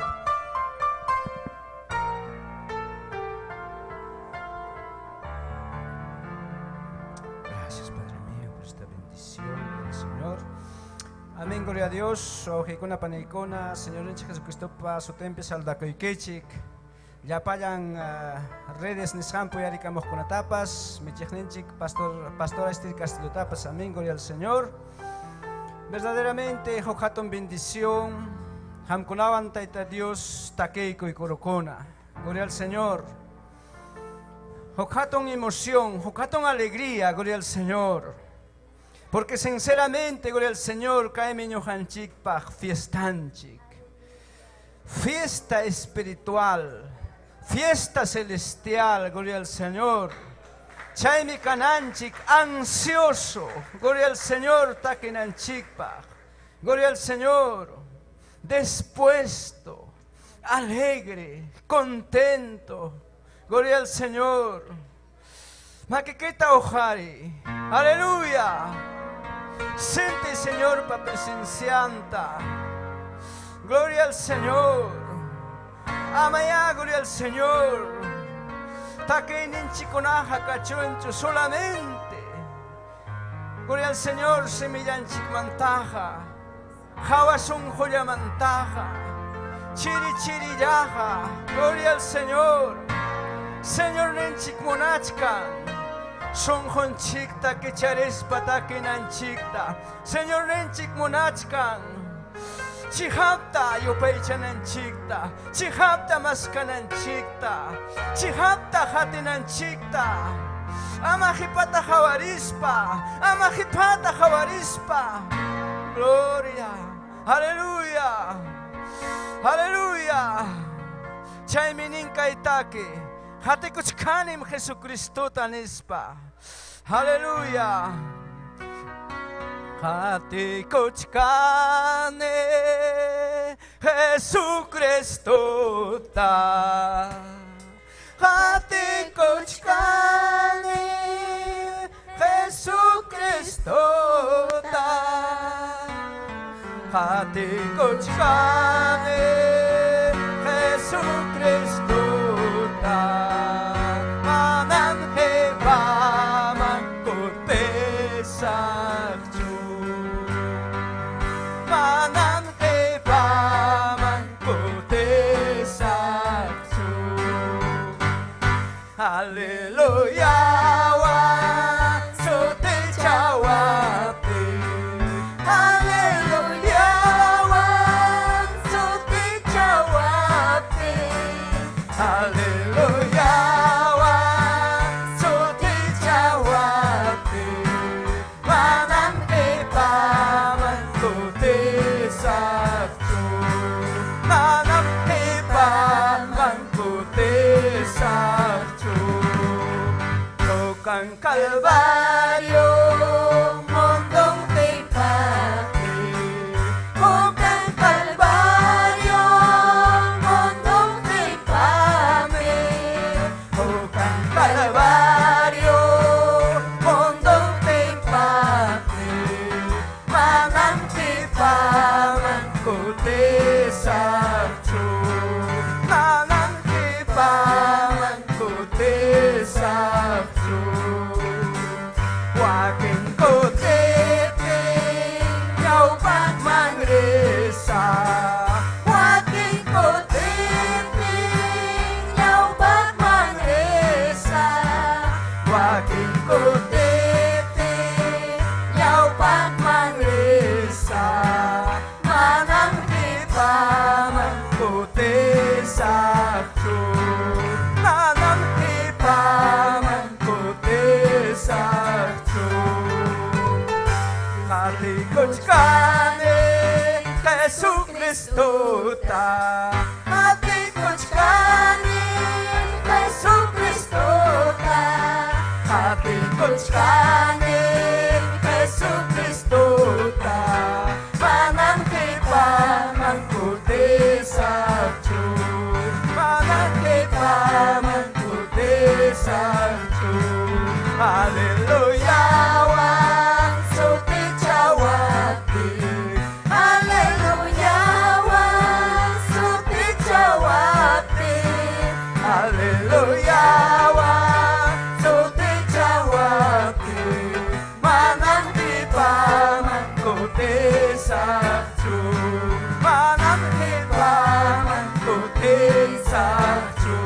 Gracias, Padre mío, por esta bendición del Señor. Amén, gloria a Dios. Wawqiykuna paniykuna, Señorninchik Jesucristopa sutinpi saludakuykichik. Llapallan redes nisqanpi uyarikamuqkunatapas, michiqninchik pastor Estir Castillotapas. Amén, gloria al Señor. Verdaderamente, huk hatun bendición. Qamkunawan Tayta Dios takiykuy kurukuna. Gloria al Señor. Huk hatun emoción, huk hatun alegría, gloria al Señor. Porque sinceramente, gloria al Señor, kaymi ñuqanchikpaq fiestanchik. Fiesta espiritual, fiesta celestial, gloria al Señor. Chaymi kananchik ansioso, gloria al Señor, takinanchikpaq. Gloria al Señor, dispuesto, alegre, contento. Gloria al Señor. Makikita ojari. Aleluya. Siente, Señor, pa presencianta. Gloria al Señor. Amaya, gloria al Señor. Takayninchikkunaqa kachunchu solamente. Gloria al Señor, semillanchikmantaqa. Hawa sunqullamantaqa. Chiri chirillaqa. Gloria al Señor. Señorninchik munachkan. Sunqunchikta kicharispa takinanchikta. Señorninchik munachkan. Chihapta yupaychananchikta. Chihapta maskananchikta. Chihapta hatinanchikta. Ama qhipata hawarispa. Ama qhipata hawarispa. Gloria. Aleluya. Aleluya. Chaymi nin kay taki. Hatikuchkanim Jesucristota nispa. Aleluya. Hatikuchkani Jesucristota. Hatikuchkani Jesucristota. Hatikuchkani Jesucristota. Manam qhipaman kutisaqchu. Manam qhipaman kutisaqchu. Aleluya, sutichawaptin. Aleluya, sutichawaptin. Aleluya, sutichawaptin. Manam qhipaman kutisaqchu. Manam qhipaman kutisaqchu. Tocan Calvario, mondon qhipapi. Tocan Calvario, mondon qhipami. Tocan Calvario, mondon qhipapi. Manam qhipaman kutisaqchu. Manam qhipaman kutisaqchu. Wakin kutipi ñawpaqman risaq. Wakin kutipi ñawpaqman risaq. Wakin kutipi ñawpaqman risaq. Manam qhipaman kutisaqchu. Manam qhipaman kutisaqchu. Hatikuchkani Jesucristota. Hatikuchkani Jesucristota. Hatikuchkani Jesucristota. Manam qhipaman kutisaqchu. Manam qhipaman kutisaqchu. Aleluya, sutichawaptin. Aleluya, sutichawaptin. Aleluya, sutichawaptin. Manam qhipaman kutisaqchu. Manam qhipaman kutisaqchu.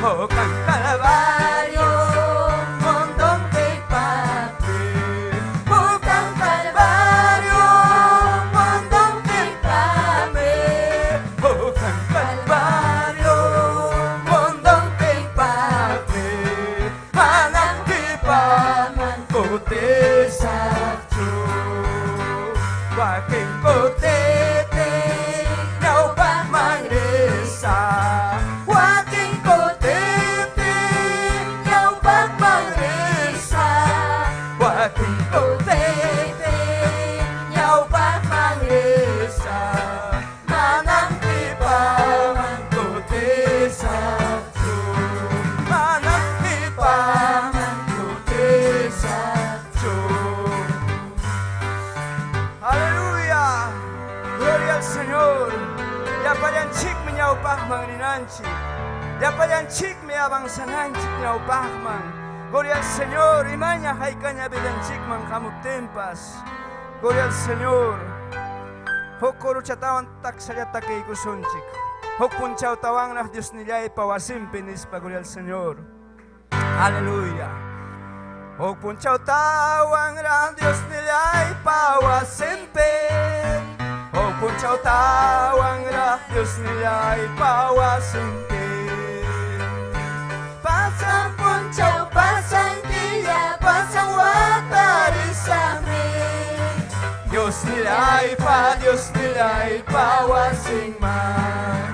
Tocan Calvario, mondon qhipapi. Tocan Calvario, mondon qhipami. Tocan Calvario, mondon qhipapi. Manam qhipaman kutisaqchu. Wakin kutipi ñawpaqman risaq. Wakin kutipi ñawpaqman risaq. Wakin kutipi ñawpaqman risaq. Manam qhipaman kutisaqchu. Manam qhipaman kutisaqchu. Aleluya. Gloria al Señor. Llapallanchikmi ñawpaqman rinanchik. Llapallanchikmi avanzananchik ñawpaqman. Gloria al Señor. Imaña haykaña vidanchikman hamuptinpas. Gloria al Señor. Huk kuruchatawan taksallata kaykusunchik. Huk punchawtawanraq Diosnillaypa wasinpi nispa, gloria al Señor. Aleluya. Huk punchawtawanraq Diosnillaypa wasinpi. Huk punchawtawanraq Diosnillaypa wasinpi. Pasan punchaw, pasan killa, pasan wata risami. Dios nillaypa wasinman.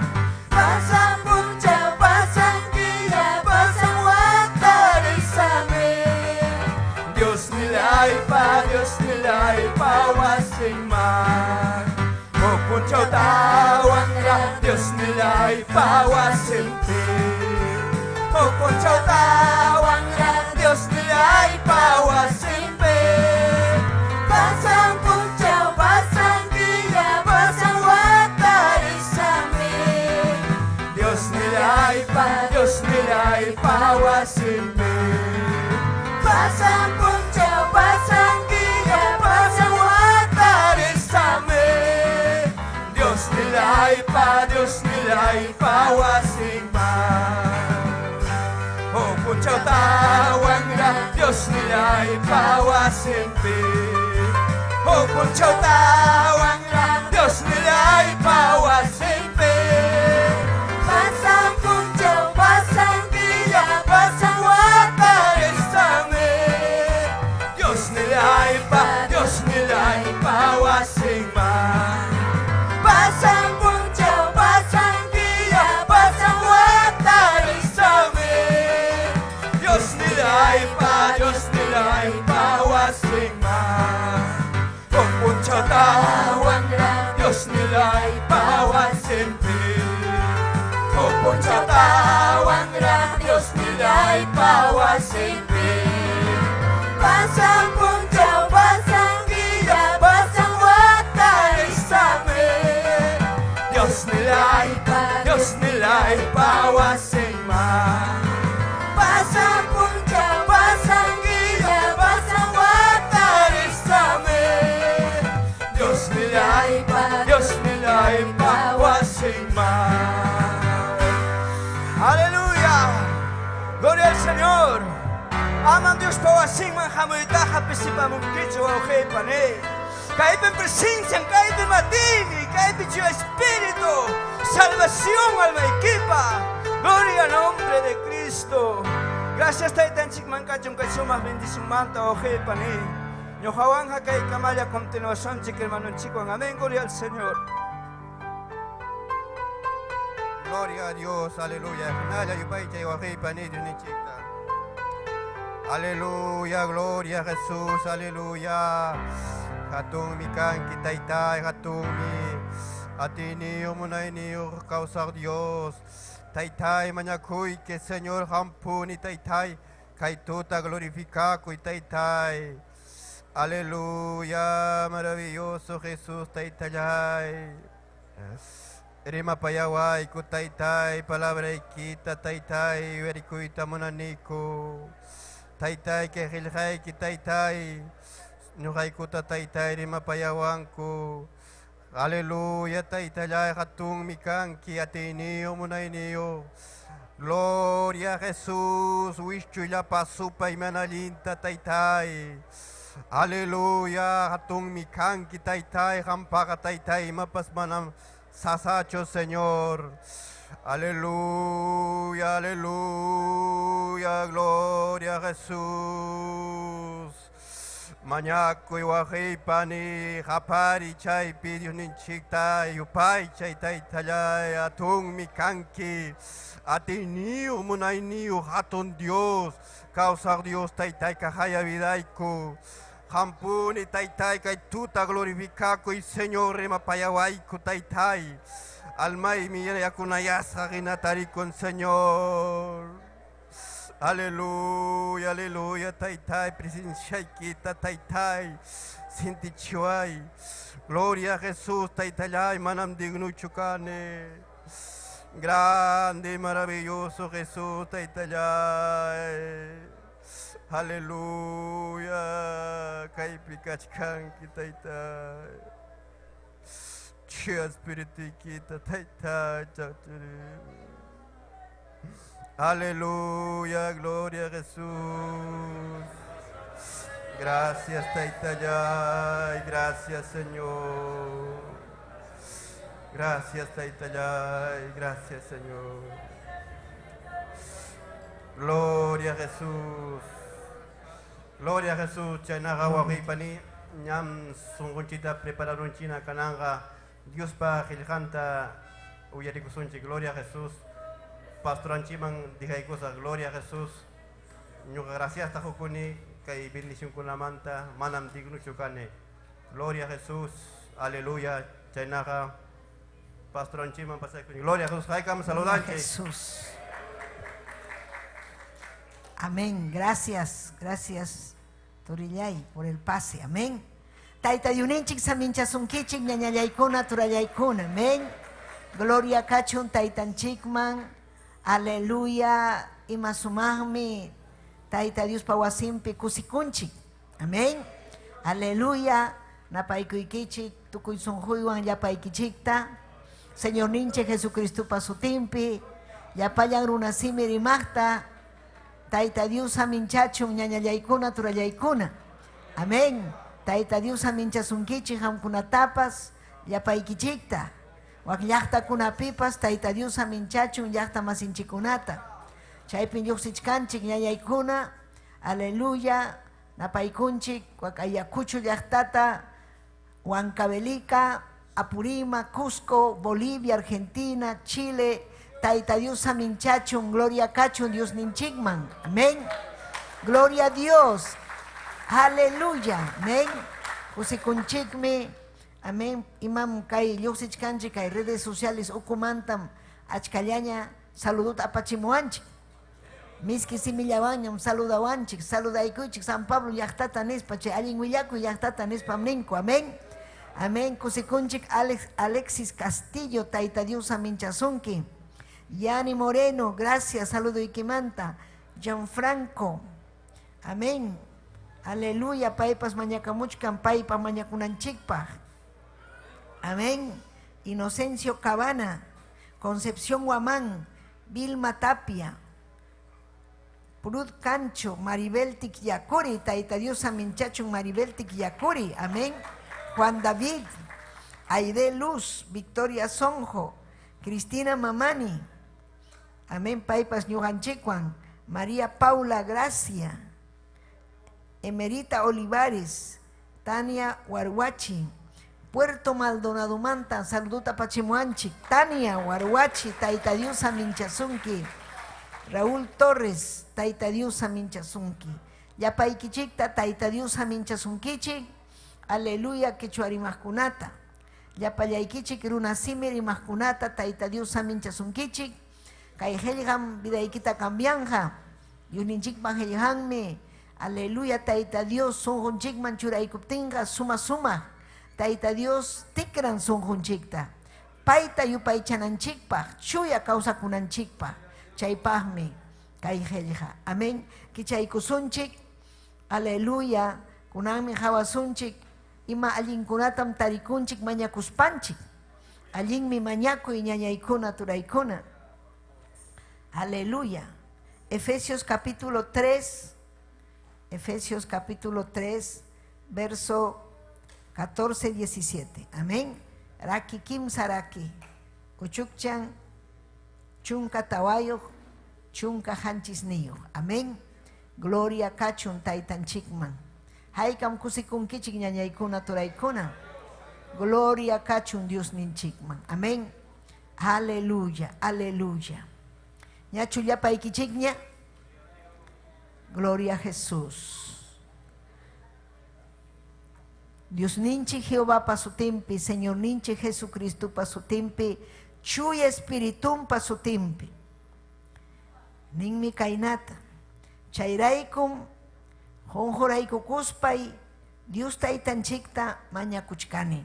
Pasan punchaw, pasan killa, pasan wata risami. Dios nillaypa wasinman. Huk punchawtawanraq Diosnillaypa wasinpi. Huk punchawtawanraq Diosnillaypa wasinpi. Pasan punchaw, pasan killa, pasan wata risami. Diosnillaypa wasinpi. Pasan punchaw, pasan killa, pasan wata risami. Diosnillaypa wasinman. Huk punchawtawanraq Diosnillaypa wasinpi. Huk punchawtawanraq Diosnillaypa wasinpi. Pasan punchaw, pasan killa, pasan wata risami. Diosnillaypa wasinman. Pasan punchaw, pasan killa, pasan wata risami. Diosnillaypa wasinman. Huk punchawtawanraq Diosnillaypa wasinpi. Huk punchawtawanraq Diosnillaypa wasinpi. Pasan punchaw, pasan killa, pasan wata risami. Diosnillaypa wasinman. Pasan punchaw, pasan killa, pasan wata risami. Diosnillaypa wasinman. Aleluya. Gloria al Señor. Amam Diospa wasinman hamuytaqa pisipamunkichu wawqi pani. Kaypim presencia, kaypim atiynin, kaypi Chuya Espíritu. Salvación almaykipa. Gloria al nombre de Cristo. Gracias Taytanchikman kachun kay sumaq bendicionmanta wawqi pani. Ñuqawanqa kay kamalla continuación hermanonchikwan. Amén. Gloria al Señor. Gloria a Dios, aleluya. Hinalla yupaychay wawqi pani Diosninchikta. Aleluya, gloria a Jesús, aleluya. Hatunmi kanki taytay, hatunmi. Atiyniyuq munayniyuq kawsaq Dios. Taytay mañakuyki Señor hampuni taytay. Kay tuta glorificakuy taytay. Aleluya, maravilloso Jesús taytallay. Rimapayawayku taytay, palabraykita taytay, uyarikuyta munaniku. Taytay kay qillqayki taytay, ñuqaykuta taytay rimapayawanku. Aleluya, taytallay hatunmi kanki atiyniyuq munayniyuq. Gloria a Jesús, wischuy llapa supay mana allinta taytay. Aleluya, hatunmi kanki taytay, hampaqa taytay, imapas manam sasachu, Señor. Aleluya, aleluya, gloria a Jesús. Mañakuy wawqi pani, hapariy chaypi Diosninchikta, yupaychay taytallay, hatunmi kanki, atiyniyuq munayniyuq hatun Dios, kawsaq Dios taytay kahaya vidayku. Hampuni taytay kay tuta glorificakuy Señor rimapayawayku taytay. Almaymi yakunayasqa hina tarikun Señor. Aleluya, aleluya, taytay, presenciaykita taytay, sintichiway. Gloria a Jesús, taytallay, manam dignuchu kani. Grande y maravilloso Jesús, taytallay. Aleluya, kaypi kachkanki taytay. Chuya Espirituykita Tayta chaqchurimuy. Aleluya, gloria a Jesús. Gracias, Taytallay. Gracias, Señor. Gracias, Taytallay. Gracias, Señor. Gloria a Jesús. Gloria a Jesús. Chaynaqa wawqiypani ñam sunqunchikta prepararunchina kananqa Diospa qillqanta uyarikusunchik. Gloria a Jesús. Pastoranchiman dijaykusaq. Gloria a Jesús. Ñuqa graciasta qukuni kay bendicionkunamanta manam dignuchu kani. Gloria a Jesús. Aleluya. Chaynaqa pastoranchiman pasaykuñ. Gloria a Jesús. Haykam saludanchik. Jesús. Amén. Gracias, gracias, Turillay, por el pase. Amén. Tayta Diosninchik saminchasunkichik ñañallaykuna turallaykuna. Amén. Gloria kachun taytanchikman. Aleluya. Ima sumaqmi Tayta Diospa wasinpi kusikunchik. Amén. Aleluya. Napaykuykichik tukuy sunquywan llapaykichikta. Señorninchik Jesucristopa sutinpi llapallan runasimi rimaqta Tayta Dios saminchachun ñañallaykuna turallaykuna. Amén. Tayta Dios saminchasunkichik qamkunatapas llapaykichikta. Wak llaqtakunapipas Tayta Dios saminchachun llaqta masinchikunata. Chaypin lluqsichkanchik ñañaykuna. Aleluya. Napaykunchik wak Ayacucho llaqtata, Huancavelica, Apurímac, Cusco, Bolivia, Argentina, Chile. Tayta Dios saminchachun, gloria kachun Dios ninchikman. Amén. Gloria a Dios. Aleluya. Amén. Kusikunchikmi. Amén. Imam kay lluqsichkanchik kay redes sociales ukumantam achkallaña saluduta apachimuwanchik. Miski simillawanñam saludawanchik, saludaykuychik San Pablo llaqtata nispa, chay allin willakuy llaqtata nispam ninku. Amén. Amén. Kusikunchik Alexis Castillo, Tayta Dios saminchasunki. Yani Moreno, gracias, saludo ikimanta. Gianfranco, amén. Aleluya, paypas mañakamuchkan, paypa mañakunanchikpaq. Amén. Inocencio Cabana, Concepción Guamán, Vilma Tapia, Prud Cancho, Maribel Tikyakuri, Tayta Dios saminchachun Maribel Tikyakuri, amén. Juan David, Aide Luz, Victoria Sonjo, Cristina Mamani, amén, paypas ñuqanchikwan, María Paula Gracia, Emerita Olivares, Tania Warwachi, Puerto Maldonado manta, saluduta pachimuanchik, Tania Warwachi, Tayta Dios saminchasunki, Raúl Torres, Tayta Dios saminchasunki, llapaykichikta Tayta Dios saminchasunkichik, aleluya quechua rimaqkunata, llapallaykichik runasimi rimaqkunata Tayta Dios saminchasunkichik, kay qillqam vidaykita cambianja, Diosninchikpa qillqanmi, aleluya Tayta Dios sunqunchikman churaykuptinqa suma suma, Tayta Dios tikran sunqunchikta, payta yupaychananchikpaq, chuya kawsakunanchikpaq, chaypaqmi kay qillqa. Amén. Kichaykusunchik, aleluya, kunanmi hawasunchik, ima allinkunatam tarikunchik mañakuspanchik, allinmi mañakuy ñañaykuna turaykuna. Aleluya. Efesios capítulo 3, Efesios capítulo 3, verso 14, 17. Amén. Raki kimsaraki. Kuchukchan chunka tawayuq, chunka hanchisniyuq. Amén. Gloria kachun taytanchikman. Haykam kusikunkichik ñañaykuna turaykuna. Gloria kachun Dios ninchikman. Amén. Aleluya, aleluya. Ñachu llapaykichikña. Gloria a Jesús. Dios ninchik Jehová pasutimpi, Señor ninchik Jesucristo pasutimpi, Chuya Espiritum pasutimpi. Ninmi kaynata. Chayraykum qunquraykukuspay Dios taytanchikta mañakuchkani.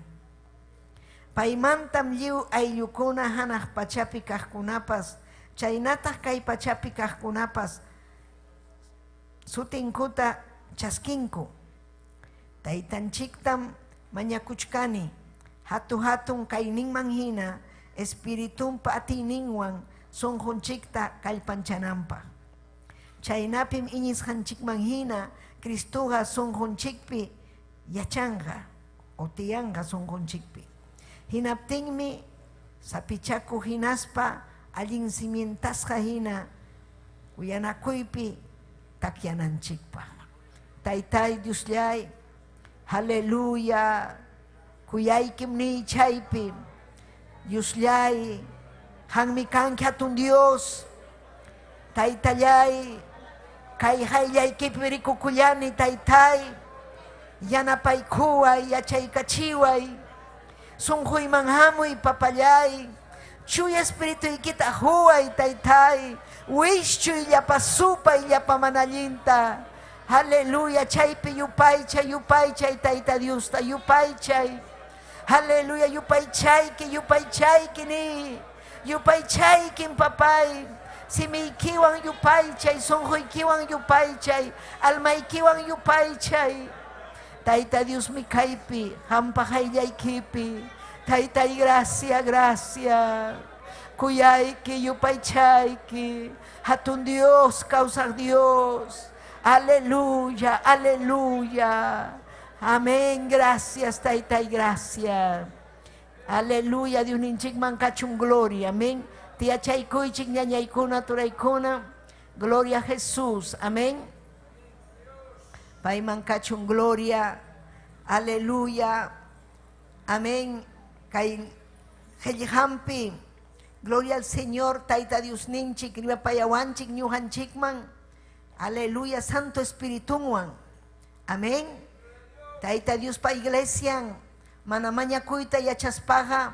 Paymantam lliw ayllukuna hanaq pachapi kaqkunapas, chaynataq kay pachapi kaqkunapas sutinkuta chaskinku. Taytanchiktam mañakuchkani, Hatu-hatun kayninman hina Espiritunpa atiyninwan sunqunchikta kallpanchananpaq. Chaynapim iñisqanchikman hina Cristoqa sunqunchikpi yachanqa o tiyanqa sunqunchikpi. Hinaptinmi sapichakuq hinaspa allin cimientasqa hina kuyanakuypi takyananchikpaq. Taytay Diosllay, aleluya, kuyaykim niy chaypi. Diosllay, qanmi kanki hatun Dios. Taytallay, kay qayllaykipi rikukullani, Taytay, yanapaykuway, yachaykachiway. Sunquyman hamuy, papallay. Chuya espirituykita huway, Taytay. Wischuy llapa supay, llapa mana allinta. Aleluya, chaypi yupaychay, yupaychay, Tayta Diosta, yupaychay. Aleluya, yupaychayki, yupaychayki ni. Yupaychaykim, papay. Simiykiwan yupaychay, sunquykiwan yupaychay, almaykiwan yupaychay. Tayta Diosmi kaypi, qampa qayllaykipi. Taytay, gracia, gracia. Kuyayki, yupaychayki. Hatun Dios, kawsaq Dios. Aleluya, aleluya. Amén, gracias, Taytay, gracias. Aleluya, Diosninchikman kachun gloria. Amén. Tiyachaykuychik ñañaykuna, turaykuna. Gloria a Jesús. Amén. Payman kachun gloria. Aleluya. Amén. Kay qillqampi. Gloria al Señor, Tayta Diosninchik, rimapayawanchik ñuqanchikman. Aleluya, Santo Espiritunwan. Amén. Tayta Diospa iglesian mana mañakuyta yachaspaqa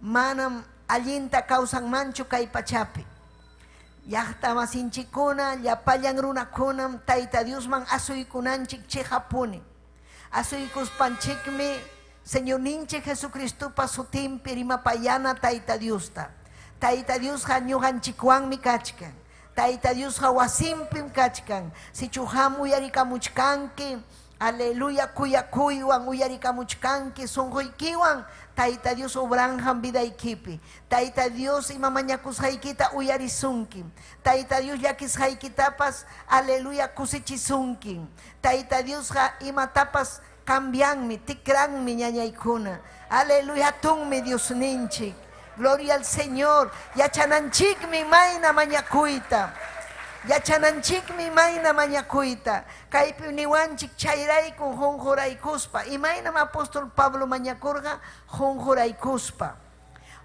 manam allinta kawsanmanchu kay pachapi. Llaqta masinchikkuna, llapallan runakunam Tayta Diosman asuykunanchik chiqapuni. Asuykuspanchikmi Señorninchik Jesucristopa sutinpi rimapayana Tayta Diosta. Tayta Diosqa ñuqanchikwanmi kachkan. Tayta Diosqa wasinpim kachkan. Sichu qam uyarikamuchkanki, aleluya, kuyakuywan uyarikamuchkanki, sunquykiwan Tayta Dios obranqam vidaykipi. Tayta Dios ima mañakusqaykita uyarisunki. Tayta Dios llakisqaykitapas, aleluya, kusichisunki. Tayta Diosqa imatapas cambianmi, tikranmi ñañaykuna. Aleluya, hatunmi Diosninchik. Gloria al Señor. Yachananchikmi mayna mañakuyta. Yachananchikmi mayna mañakuyta. Kaypi niwanchik chayrayku qunquraykuspa. Imaynam apóstol Pablo mañakurqa qunquraykuspa.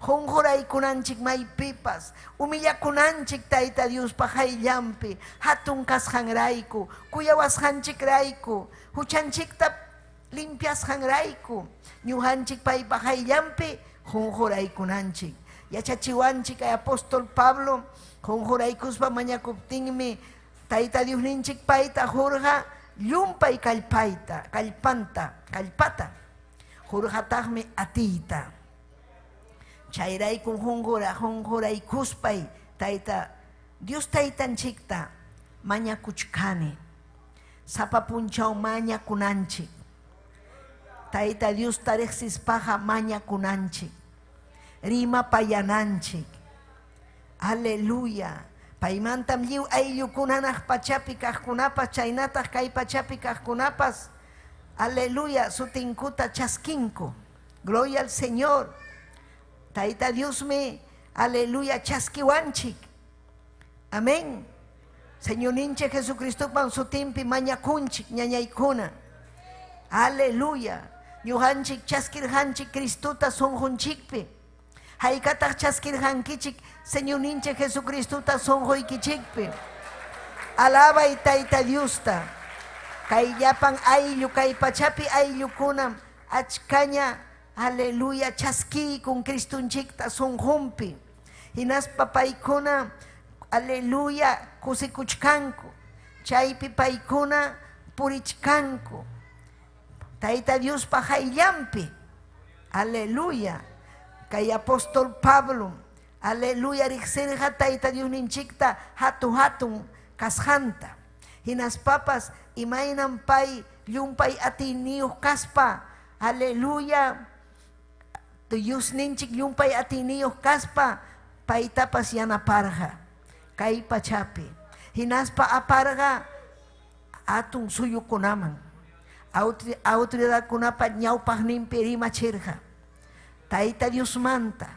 Qunquraykunanchik maypipas, humillakunanchik Tayta Diospa qayllanpi, hatun kasqanrayku, kuyawasqanchikrayku, huchanchikta limpiasqanrayku, ñuqanchik paypa qayllanpi qunquraykunanchik. Yachachiwanchik kay apóstol Pablo qunquraykuspa mañakuptinmi Tayta Diosninchik payta qurqa llumpay kallpayta, kallpanta, kallpata. Qurqataqmi atiyta. Chayraykum qunquraykuspay Tayta Dios Taytanchikta mañakuchkani. Sapa punchaw mañakunanchik. Tayta Diosta riqsispaqa mañakunanchik. Rimapayananchik. Aleluya. Paymantam lliw ayllukuna hanaq pachapi kaqkunapas chaynataq kay pachapi kaqkunapas, aleluya, sutinkuta chaskinku. Gloria al Señor. Tayta Diosmi, aleluya, chaskiwanchik. Amén. Señorninchik Jesucristopa sutinpi mañakunchik, ñañaykuna. Aleluya. Ñuqanchik chaskirqanchik Cristota sunqunchikpi. Haykataq chaskirqankichik Señorninchik Jesucristota sunquykichikpi. Alabay Tayta Diosta. Kay llapan ayllu, kay pachapi ayllukunam achkaña, aleluya, chaskiykun Cristonchikta sunqunpi. Hinaspa paykuna, aleluya, kusikuchkanku. Chaypi paykuna purichkanku. Tayta Diospa qayllanpi. Aleluya. Kay apóstol Pablo, aleluya, riqsirqa Tayta Diosninchikta hatu-hatun kasqanta. Hinaspapas imaynam pay llumpay atiyniyuq kaspa, aleluya, Diosninchik llumpay atiyniyuq kaspa paytapas yanaparqa kay pachapi. Hinaspa aparqa atun suyukunaman. Autoridadkunapa ñawpaqninpi rimachirqa. Tayta Diosmanta,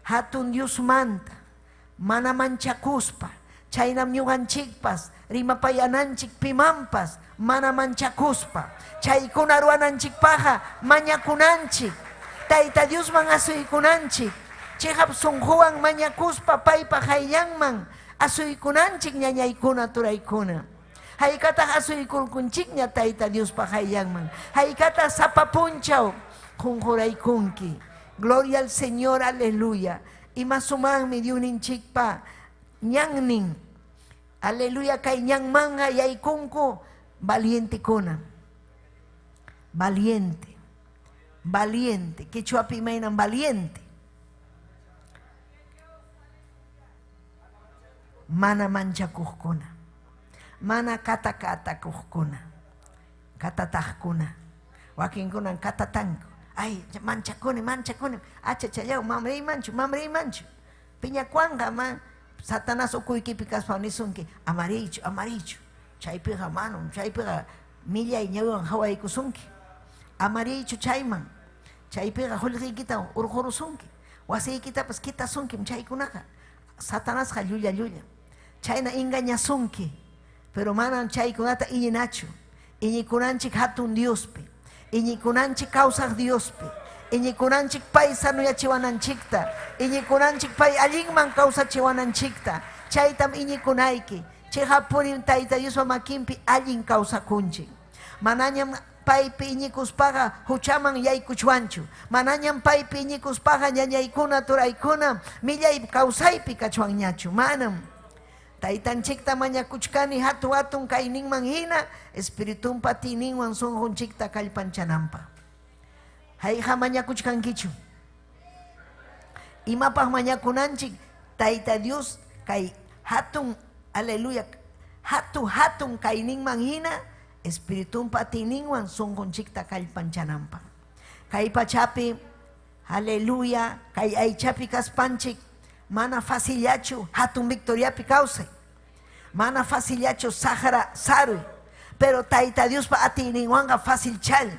hatun Diosmanta, mana manchakuspa, chaynam ñuqanchikpas rimapayananchik pimanpas mana manchakuspa. Chaykuna ruwananchikpaqqa mañakunanchik, Tayta Diosman asuykunanchik, chiqap sunquwan mañakuspa paypa qayllanman asuykunanchik ñañaykuna turaykuna. Haykataq asuykurkunchikña Tayta Diospa qayllanman? Haykataq sapa punchaw qunquraykunki? Gloria al Señor, aleluya. Ima sumaqmi Diosninchikpa ñannin. Aleluya, kay ñanmanqa yaykunku valientekuna. Valiente. Valiente. Quechuapi imaynam valiente. Mana manchakuqkuna. Mana katakatakuqkuna. Katataqkuna. Wakinkunan katatanku. Ay, manchakuni, manchakuni. Achachallaw, mamriymanchu, mamriymanchu. Piñakuanqa ma Satanás ukuykipi kaspa nisunki, amariychu, amariychu. Chaypiqa manum, chaypiqa millay ñawiwan hawaykusunki. Amariychu chayman. Chaypiqa qullqiykita urqurusunki. Wasiykitapas kitasunkim chaykunaqa. Satanasqa llulla llulla. Chayna engañasunki. Pero manam chaykunata iñinachu. Iñikunanchik hatun Diospi. Iñikunanchik kawsaq Diospi. Iñikunanchik pay sanuyachiwananchikta. Iñikunanchik pay allinman kawsachiwananchikta. Chaytam iñikunayki. Chiqappunim Tayta Diospa makinpi allin kawsakunchik. Manañam paypi iñikuspaqa huchaman yaykuchwanchu. Manañam paypi iñikuspaqa ñañaykuna turaykuna millay kawsaypi kachwanñachu. Manam. Taytanchikta mañakuchkani hatu hatun kayninman hina espiritunpa atiyninwan sunqunchikta kallpanchananpaq. Hayqa mañakuchkankichu? Imapaq mañakunanchik Tayta Dios kay hatun, aleluya, hatu hatun kayninman hina espiritunpa atiyninwan sunqunchikta kallpanchananpaq. Kay pachapi, aleluya, kay aychapi kaspanchik mana facillachu hatun victoriapi kawsay. Mana facillachu saqra saruy. Pero Tayta Diospa atiyninwanqa facilchal.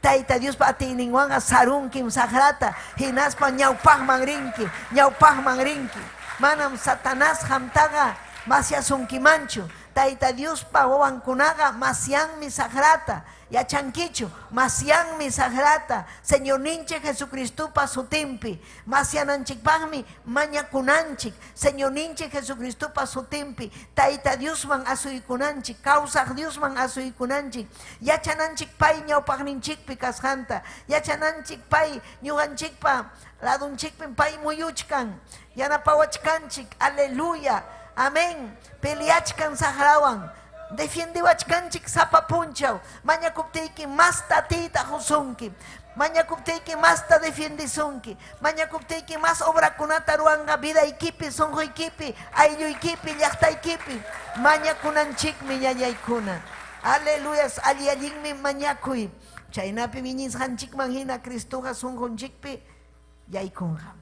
Tayta Diospa atiyninwanqa sarunkim saqrata, hinaspa ñawpaqman rinki, ñawpaqman rinki. Manam Satanás qamtaqa masyasunkimanchu. Tayta Diospa wawankunaqa masyanmi saqrata. Yachankichu? Masyanmi saqrata Señorninchik Jesucristopa sutinpi. Masyananchikpaqmi mañakunanchik Señorninchik Jesucristopa sutinpi. Tayta Diosman asuykunanchik, kawsaq Diosman asuykunanchik. Yachananchik pay ñawpaqninchikpi kasqanta. Yachananchik pay ñuqanchikpa ladunchikpim pay muyuchkan. Yanapawachkanchik. Aleluya. Amén. Peleachkan saqrawan. Defiendewachkanchik sapa punchaw. Mañakuptiyki masta atiyta qusunki. Mañakuptiyki masta defiendesunki. Mañakuptiyki mas obrakunata ruwanqa vidaykipi, sunquykipi, aylluykipi, llaqtaykipi. Mañakunanchikmi ñañaykuna. Aleluya, alli allinmi mañakuy. Chaynapim iñisqanchikman hina Cristoqa sunqunchikpi yaykunqa.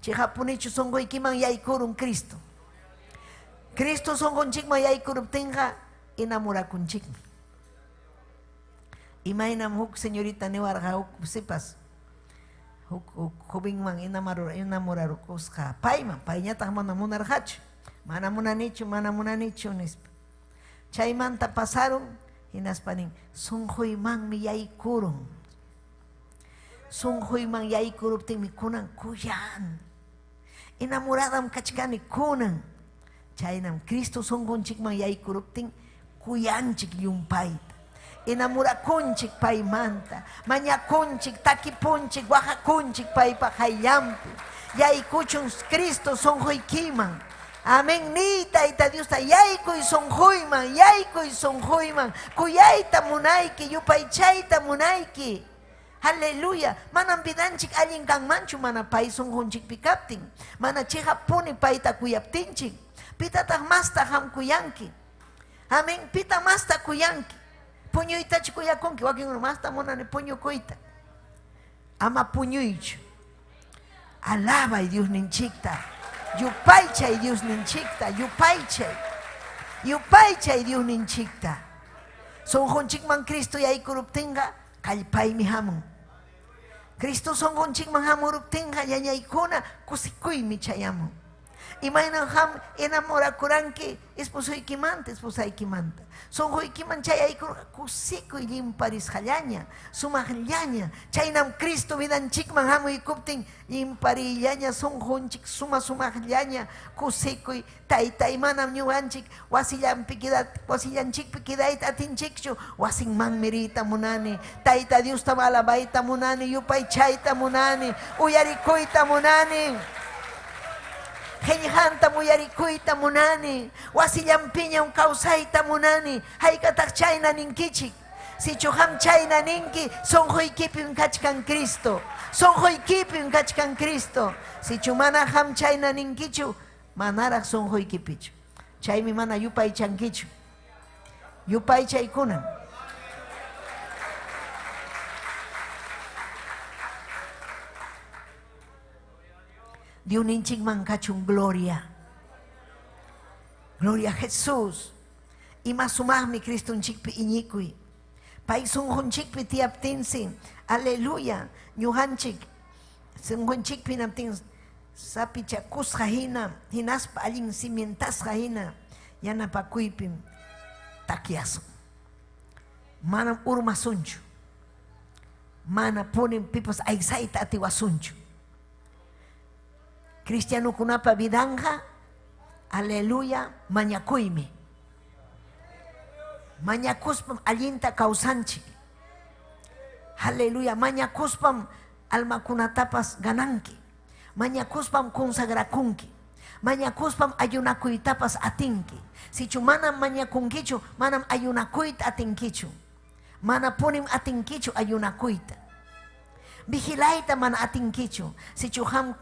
Chiqapunichu sunquykiman yaykurun Cristo? Cristo sunqunchikman yaykuruptinqa enamurakunchikmi. Imaynam huk señorita niwarqa huk sipas huk huk jovenman enamorarusqa payman, payñataq mana munarqachu. Mana munanichu, mana munanichu nispa. Chaymanta pasarun hinaspa nin, sunquymanmi yaykurun. Sunquyman yaykuruptinmi kunan kuyan. Enamoradam kachkani kunan. Chaynam Cristo sunqunchikman yaykuruptin kuyanchik llumpayta. Enamorakunchik paymanta. Mañakunchik, takipunchik, waqakunchik paypa qayllanpi. Yaykuchun Cristo sunquykiman. Amén. Niy Tayta Diosta yaykuy sunquyman, yaykuy sunquyman. Kuyayta munayki, yupaychayta munayki. Aleluya. Manam vidanchik allin kanmanchu mana pay sunqunchikpi kaptin. Mana chiqapuni payta kuyaptinchik. Pitataq masta qam kuyanki? Amén. Pita masta kuyanki? Puñuytachu kuyakunki? Wakin masta munani puñukuyta. Ama puñuychu. Alabay Diosninchikta. Yupaychay Diosninchikta, yupaychay. Yupaychay Diosninchikta. Sunqunchikman Cristo yaykuruptinqa kallpaymi hamun. Cristo sunqunchikman hamuruptinqa ñañaykuna kusikuymi chayamun. Imaynam qam enamorakuranki esposoykimanta, esposaykimanta. Sunquykiman chayaykurqa kusikuy llimparisqallaña, sumaqllaña. Chaynam Cristo vidanchikman hamuykuptin llimpariyllaña sunqunchik suma sumaqllaña kusikuy. Taytay manam ñuqanchik wasillanpi wasillanchikpi quedayta atinchikchu, wasinmanmi riyta munani. Tayta Diostam alabayta munani, yupaychayta munani, uyarikuyta munani. Qillqantam uyarikuyta munani, wasillanpiñam kawsayta munani. Haykataq chayna ninkichik? Sichu qam chayna ninki, sunquykipim kachkan Cristo. Sunquykipim kachkan Cristo. Sichu mana qam chayna ninkichu, manaraq sunquykipichu. Chaymi mana yupaychankichu. Yupaychaykunan. Diosninchikman kachun gloria. Gloria a Jesús. Ima sumaqmi Cristonchikpi iñikuy. Pay sunqunchikpi tiyaptinsi, aleluya, ñuqanchik sunqunchikpi hinaptin sapichakusqa hina, hinaspa allin cimientasqa hina yanapakuypim takyasun. Manam urmasunchu. Mana punim pipas aysayta atiwasunchu. Cristianokunapa vidanqa, aleluya, mañakuymi. Mañakuspam allinta kawsanchik. Aleluya, mañakuspam almakunatapas gananki. Mañakuspam consagrakunki. Mañakuspam ayunakuytapas atinki. Sichu manam mañakunkichu, manam ayunakuyta atinkichu. Manapunim atinkichu ayunakuyta. Vigilayta mana atinkichu. Sichu qam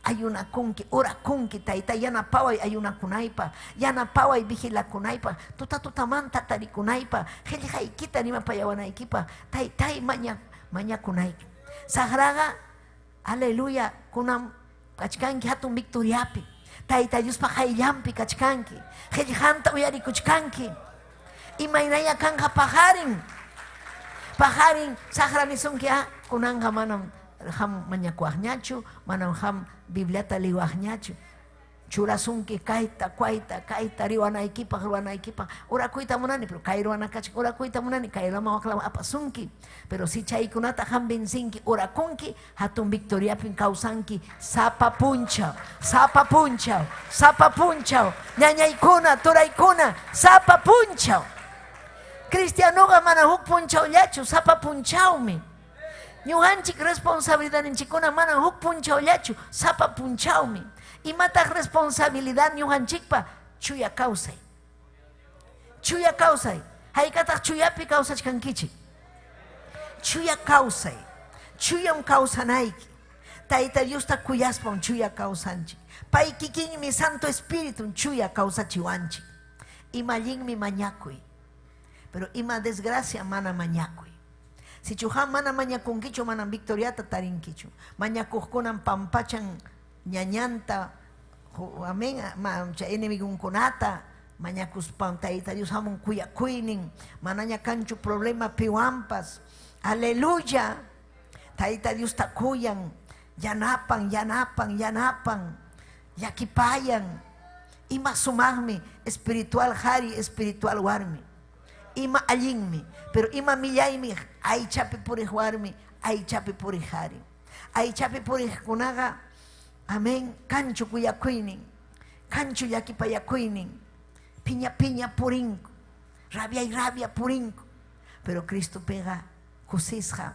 ayunakunki, orakunki, tayta yanapaway ayunakunaypaq, yanapaway vigilakunaypaq, tuta tutamanta tarikunaypaq, qillqaykita rimapayawanaykipaq, taytay maña mañakunayki. Saqraqa, aleluya, kunan kachkanki hatun victoriapi. Tayta Diospa qayllanpi kachkanki. Qillqanta uyarikuchkanki. Imaynaya kanqa paqarin. Paqarin saqra nisunki, ah, kunanqa manam qam mañakuwaqñachu, manam qam Bibliata liwaqñachu. Churasunki kayta, kwayta, kayta riwanaykipaq, ruwanaykipaq. Orakuyta munani, pero kay ruwana kachkan, orakuyta munani, kay laman waklaman apasunki. Pero si chaykunata qam vencinki, orakunki, hatun victoriapim kawsanki sapa punchaw, sapa punchaw, sapa punchaw. Ñañaykuna, turaykuna, sapa punchaw. Cristianoqa mana huk punchawllachu, sapa punchawmi. Ñuqanchik responsabilidadninchikkuna manam huk punchawllachu, sapa punchawmi. Imataq responsabilidad ñuqanchikpa? Chuya kawsay. Chuya kawsay. Haykataq chuyapi kawsachkankichik? Chuya kawsay. Chuyam kawsanayki. Tayta Diosta kuyaspam chuya kawsanchik. Pay kikinmi Santo Espiritun chuya kawsachiwanchik. Ima allinmi mañakuy. Pero ima desgracia mana mañakuy. Sichu qam mana mañakunkichu, manam victoriata tarinkichu. Mañakuqkunam pampachan ñañanta, amén, chay enemigunkunata, mañakuspam Tayta Dios hamun kuyakuynin, manaña kanchu problema piwanpas. Aleluya. Tayta Diosta kuyan, yanapan, yanapan, yanapan, llakipayan. Ima sumaqmi espiritual qari, espiritual warmi. Ima allinmi, pero ima millaymi aychapi puriq warmi, aychapi puriq qari. Aychapi puriqkunaqa, amén, kanchu kuyakuynin, kanchu llakipayakuynin, piña piña purinku, rabia y rabia purinku. Pero Cristopiqa kusisqa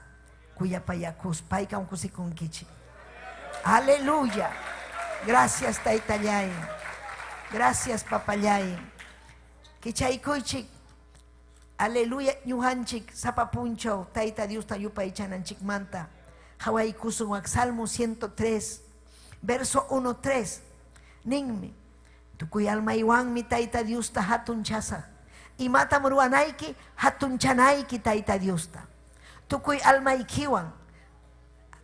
kuyapayakus, paykam kusikunkichik. Aleluya. Gracias Taytallay. Gracias Papallay. Kichaykuychik. Aleluya ñuqanchik sapa punchaw Tayta Diosta yupaychananchikmanta. Qawaykusun wak Salmo 103, verso 1 3. Ninmi, tukuy almaywanmi Tayta Diosta hatunchasaq. Imatam ruwanayki? Hatunchanayki Tayta Diosta. Tukuy almaykiwan,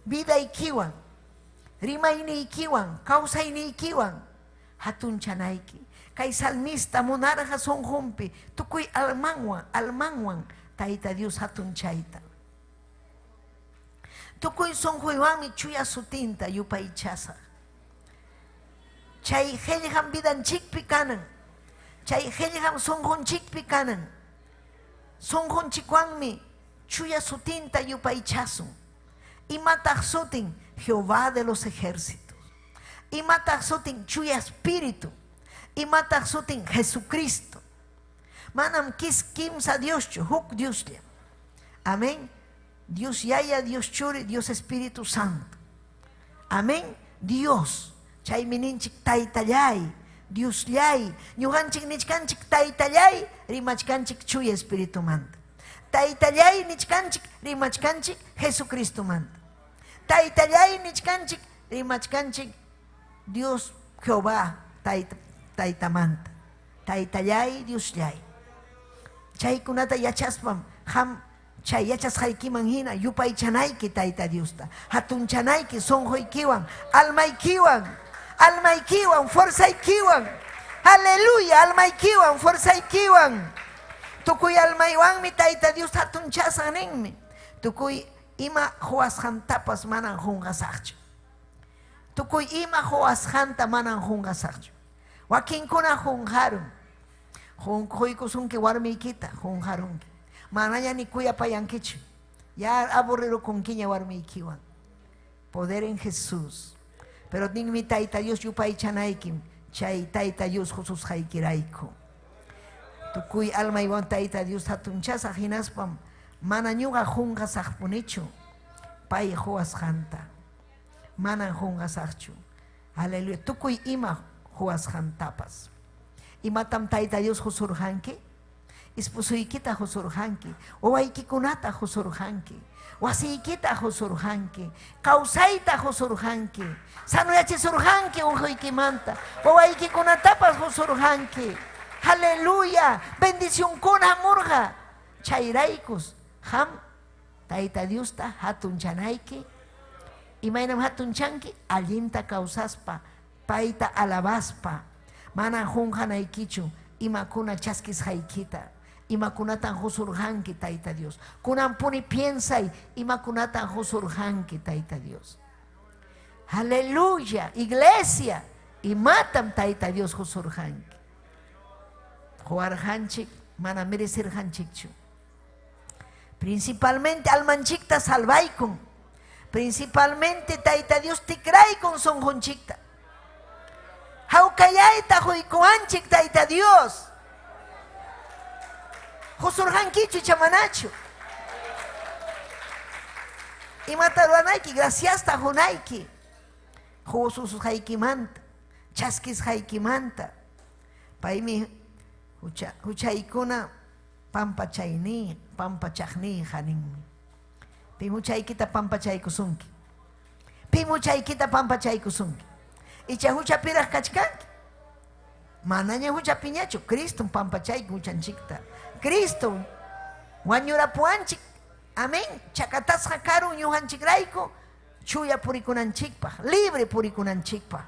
vidaykiwan. Rimayniykiwan, kawsayniykiwan hatunchanayki. Kay salmista munarqa sunqunpi tukuy almanwan, almanwan Tayta Dios hatunchayta. Tukuy sunquywanmi chuya sutinta yupaychasaq. Chay qillqam vidanchikpi kanan. Chay qillqam sunqunchikpi kanan. Sunqunchikwanmi chuya sutinta yupaychasun. Imataq sutin? Jehová de los ejércitos. Imataq sutin? Chuya Espíritu. Imataq sutin? Jesucristo. Manam kis kimsa Dioschu, huk Diosllam. Amén. Dios Yaya, Dios Churi, Dios Espíritu Santo. Amén. Dios. Chaymi ninchik Taytallay, Diosllay, ñuqanchik nichkanchik Taytallay, rimachkanchik Chuya Espiritumanta. Taytallay nichkanchik, rimachkanchik Jesucristomanta. Taytallay nichkanchik, rimachkanchik Dios Jehová tayta, Taytamanta. Taytallay, Diosllay. Chaykunata yachaspam qam chay yachasqaykiman hina yupaychanayki Tayta Diosta. Hatunchanayki sunquykiwan, almaykiwan, almaykiwan, fuerzaykiwan. Aleluya, almaykiwan, fuerzaykiwan. Tukuy almaywanmi Tayta Dios hatunchasaq ninmi. Tukuy ima quwasqantapas manam qunqasaqchu. Tukuy ima quwasqanta manam qunqasaqchu. Wakinkuna qunqarun. Quykusunki warmiykita, qunqarunki. Manaña ni kuyapayankichu. Ya aburrirukunkiña warmiykiwan. Poder en Jesús. Pero ninmi Tayta Dios yupaychanaykim chay Tayta Dios qususqaykirayku. Tukuy almaywan Tayta Dios hatunchasaq hinaspam mana ñuqa qunqasaqpunichu pay quwasqanta. Manan qunqasaqchu. Aleluya. Tukuy ima quwasqantapas. Imatam Tayta Dios qusurqanki? Esposoykita qusurqanki, wawaykikunata qusurqanki, wasiykita qusurqanki, kawsayta qusurqanki, sanoyachisurqanki unquykimanta, wawaykikunatapas qusurqanki. Aleluya. Bendicionkuna hamurqa. Chayraykus qam Tayta Diosta hatunchanayki. Imaynam hatunchanki? Allinta kawsaspa, payta alabaspa. Mana qunqanaykichu imakuna chaskisqaykita. Imakunatan qusurqanki Tayta Dios. Kunanpuni piensay imakunatan qusurqanki Tayta Dios. Aleluya, iglesia, imatam Tayta Dios qusurqanki. Quwarqanchik mana merecerqanchikchu. Principalmente almanchikta salvaykun. Principalmente Tayta Dios tikraykun sunqunchikta. Hawkayayta quykuwanchik Tayta Dios. Qusurqankichu icha manachu? Imata ruwanayki? Graciasta qunayki. Qususqaykimanta, chaskisqaykimanta. Paymi hucha, huchaykuna pampachayniy, pampachaqniyqa ninmi. Pim huchaykita pampachaykusunki? Pim huchaykita pampachaykusunki? Icha huchapiraq kachkanki? Manaña huchapiñachu, Cristom pampachayku huchanchikta. Cristom wañurapuwanchik. Amén. Chakatasqa karun ñuqanchikrayku chuya purikunanchikpaq, libre purikunanchikpaq.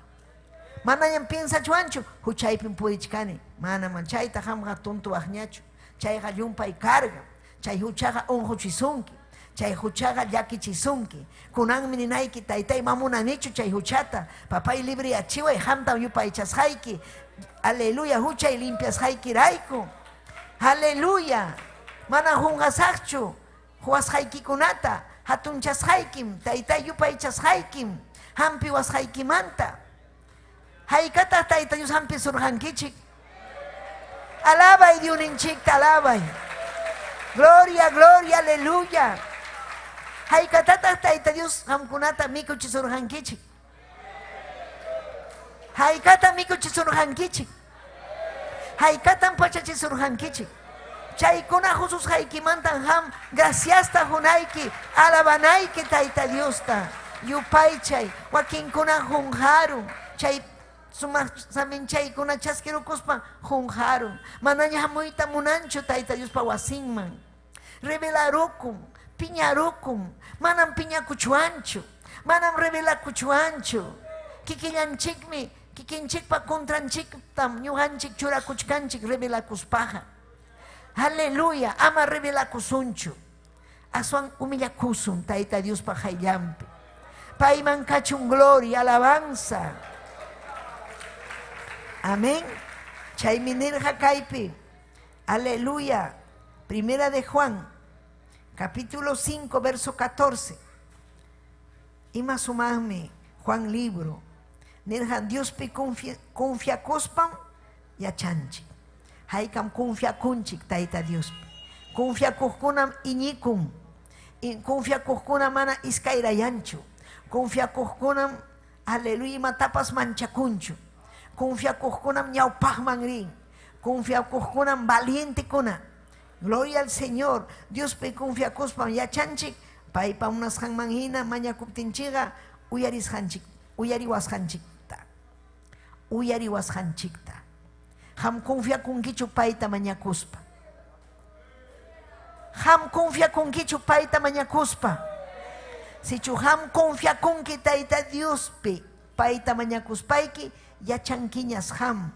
Manañam piensachwanchu, huchaypim purichkani. Manam chayta qamqa tuntuwaqñachu. Chayqa llumpay carga. Chay huchaqa unquchisunki. Chay huchaqa llakichisunki. Kunanmi ninayki, taytay, mamunanichu chay huchata. Papay libriyachiway, qamtam yupaychasqayki. Aleluya, huchay limpiasqaykirayku. Aleluya. Manam qunqasaqchu quwasqaykikunata, hatunchasqaykim, taytay yupaychasqaykim, hampiwasqaykimanta. Haykataq Tayta Dios hampisurqankichik? Alabay Diosninchikta, alabay. Gloria, gloria, aleluya. Haykatataq Tayta Dios qamkunata mikuchisurqankichik? Haykata mikuchisurqankichik? Haykatam pachachisurqankichik? Chaykuna hususqaykimantan qam graciasta qunayki, alabanayki Tayta Diosta. Yupaychay, wakinkuna qunqarun, chay sumaq saminchaykuna chaskirukuspa qunqarun. Manaña hamuyta munanchu Tayta Diospa wasinman. Revelarukun, piñarukun, manam piñakuchwanchu. Manam revelakuchwanchu. Kikillanchikmi, kikinchikpa contranchiktam ñuqanchik churakuchkanchik revelakuspaqa. Aleluya, ama revelakusunchu. Aswan humillakusun Tayta Diospa qayllanpi. Payman kachun gloria, alabanza. Amén. Chaymi nirqa kaypi. Aleluya. Primera de Juan, capítulo 5, verso 14. Ima sumaqmi Juan libro. Nirqa Diospi confiakuspam yachanchik. Haykam confiakunchik Tayta Diospi. Confiakuqkunam iñikun. Confiakuqkuna mana iskayrayanchu. Confiakuqkunam, aleluya, imatapas manchakunchu. Confiakuqkunam ñawpaqman rin. Confiakuqkunam valientekuna. Gloria al Señor. Diospi confiakuspam yachanchik. Paypa munasqanman hina mañakuptinchikqa uyarisqanchik, uyariwasqanchikta. Uyariwasqanchikta. Qam confiakunkichu payta mañakuspa? Qam confiakunkichu payta mañakuspa? Sichu qam confiakunki Tayta Diospi payta mañakuspayki, yachankiñas qam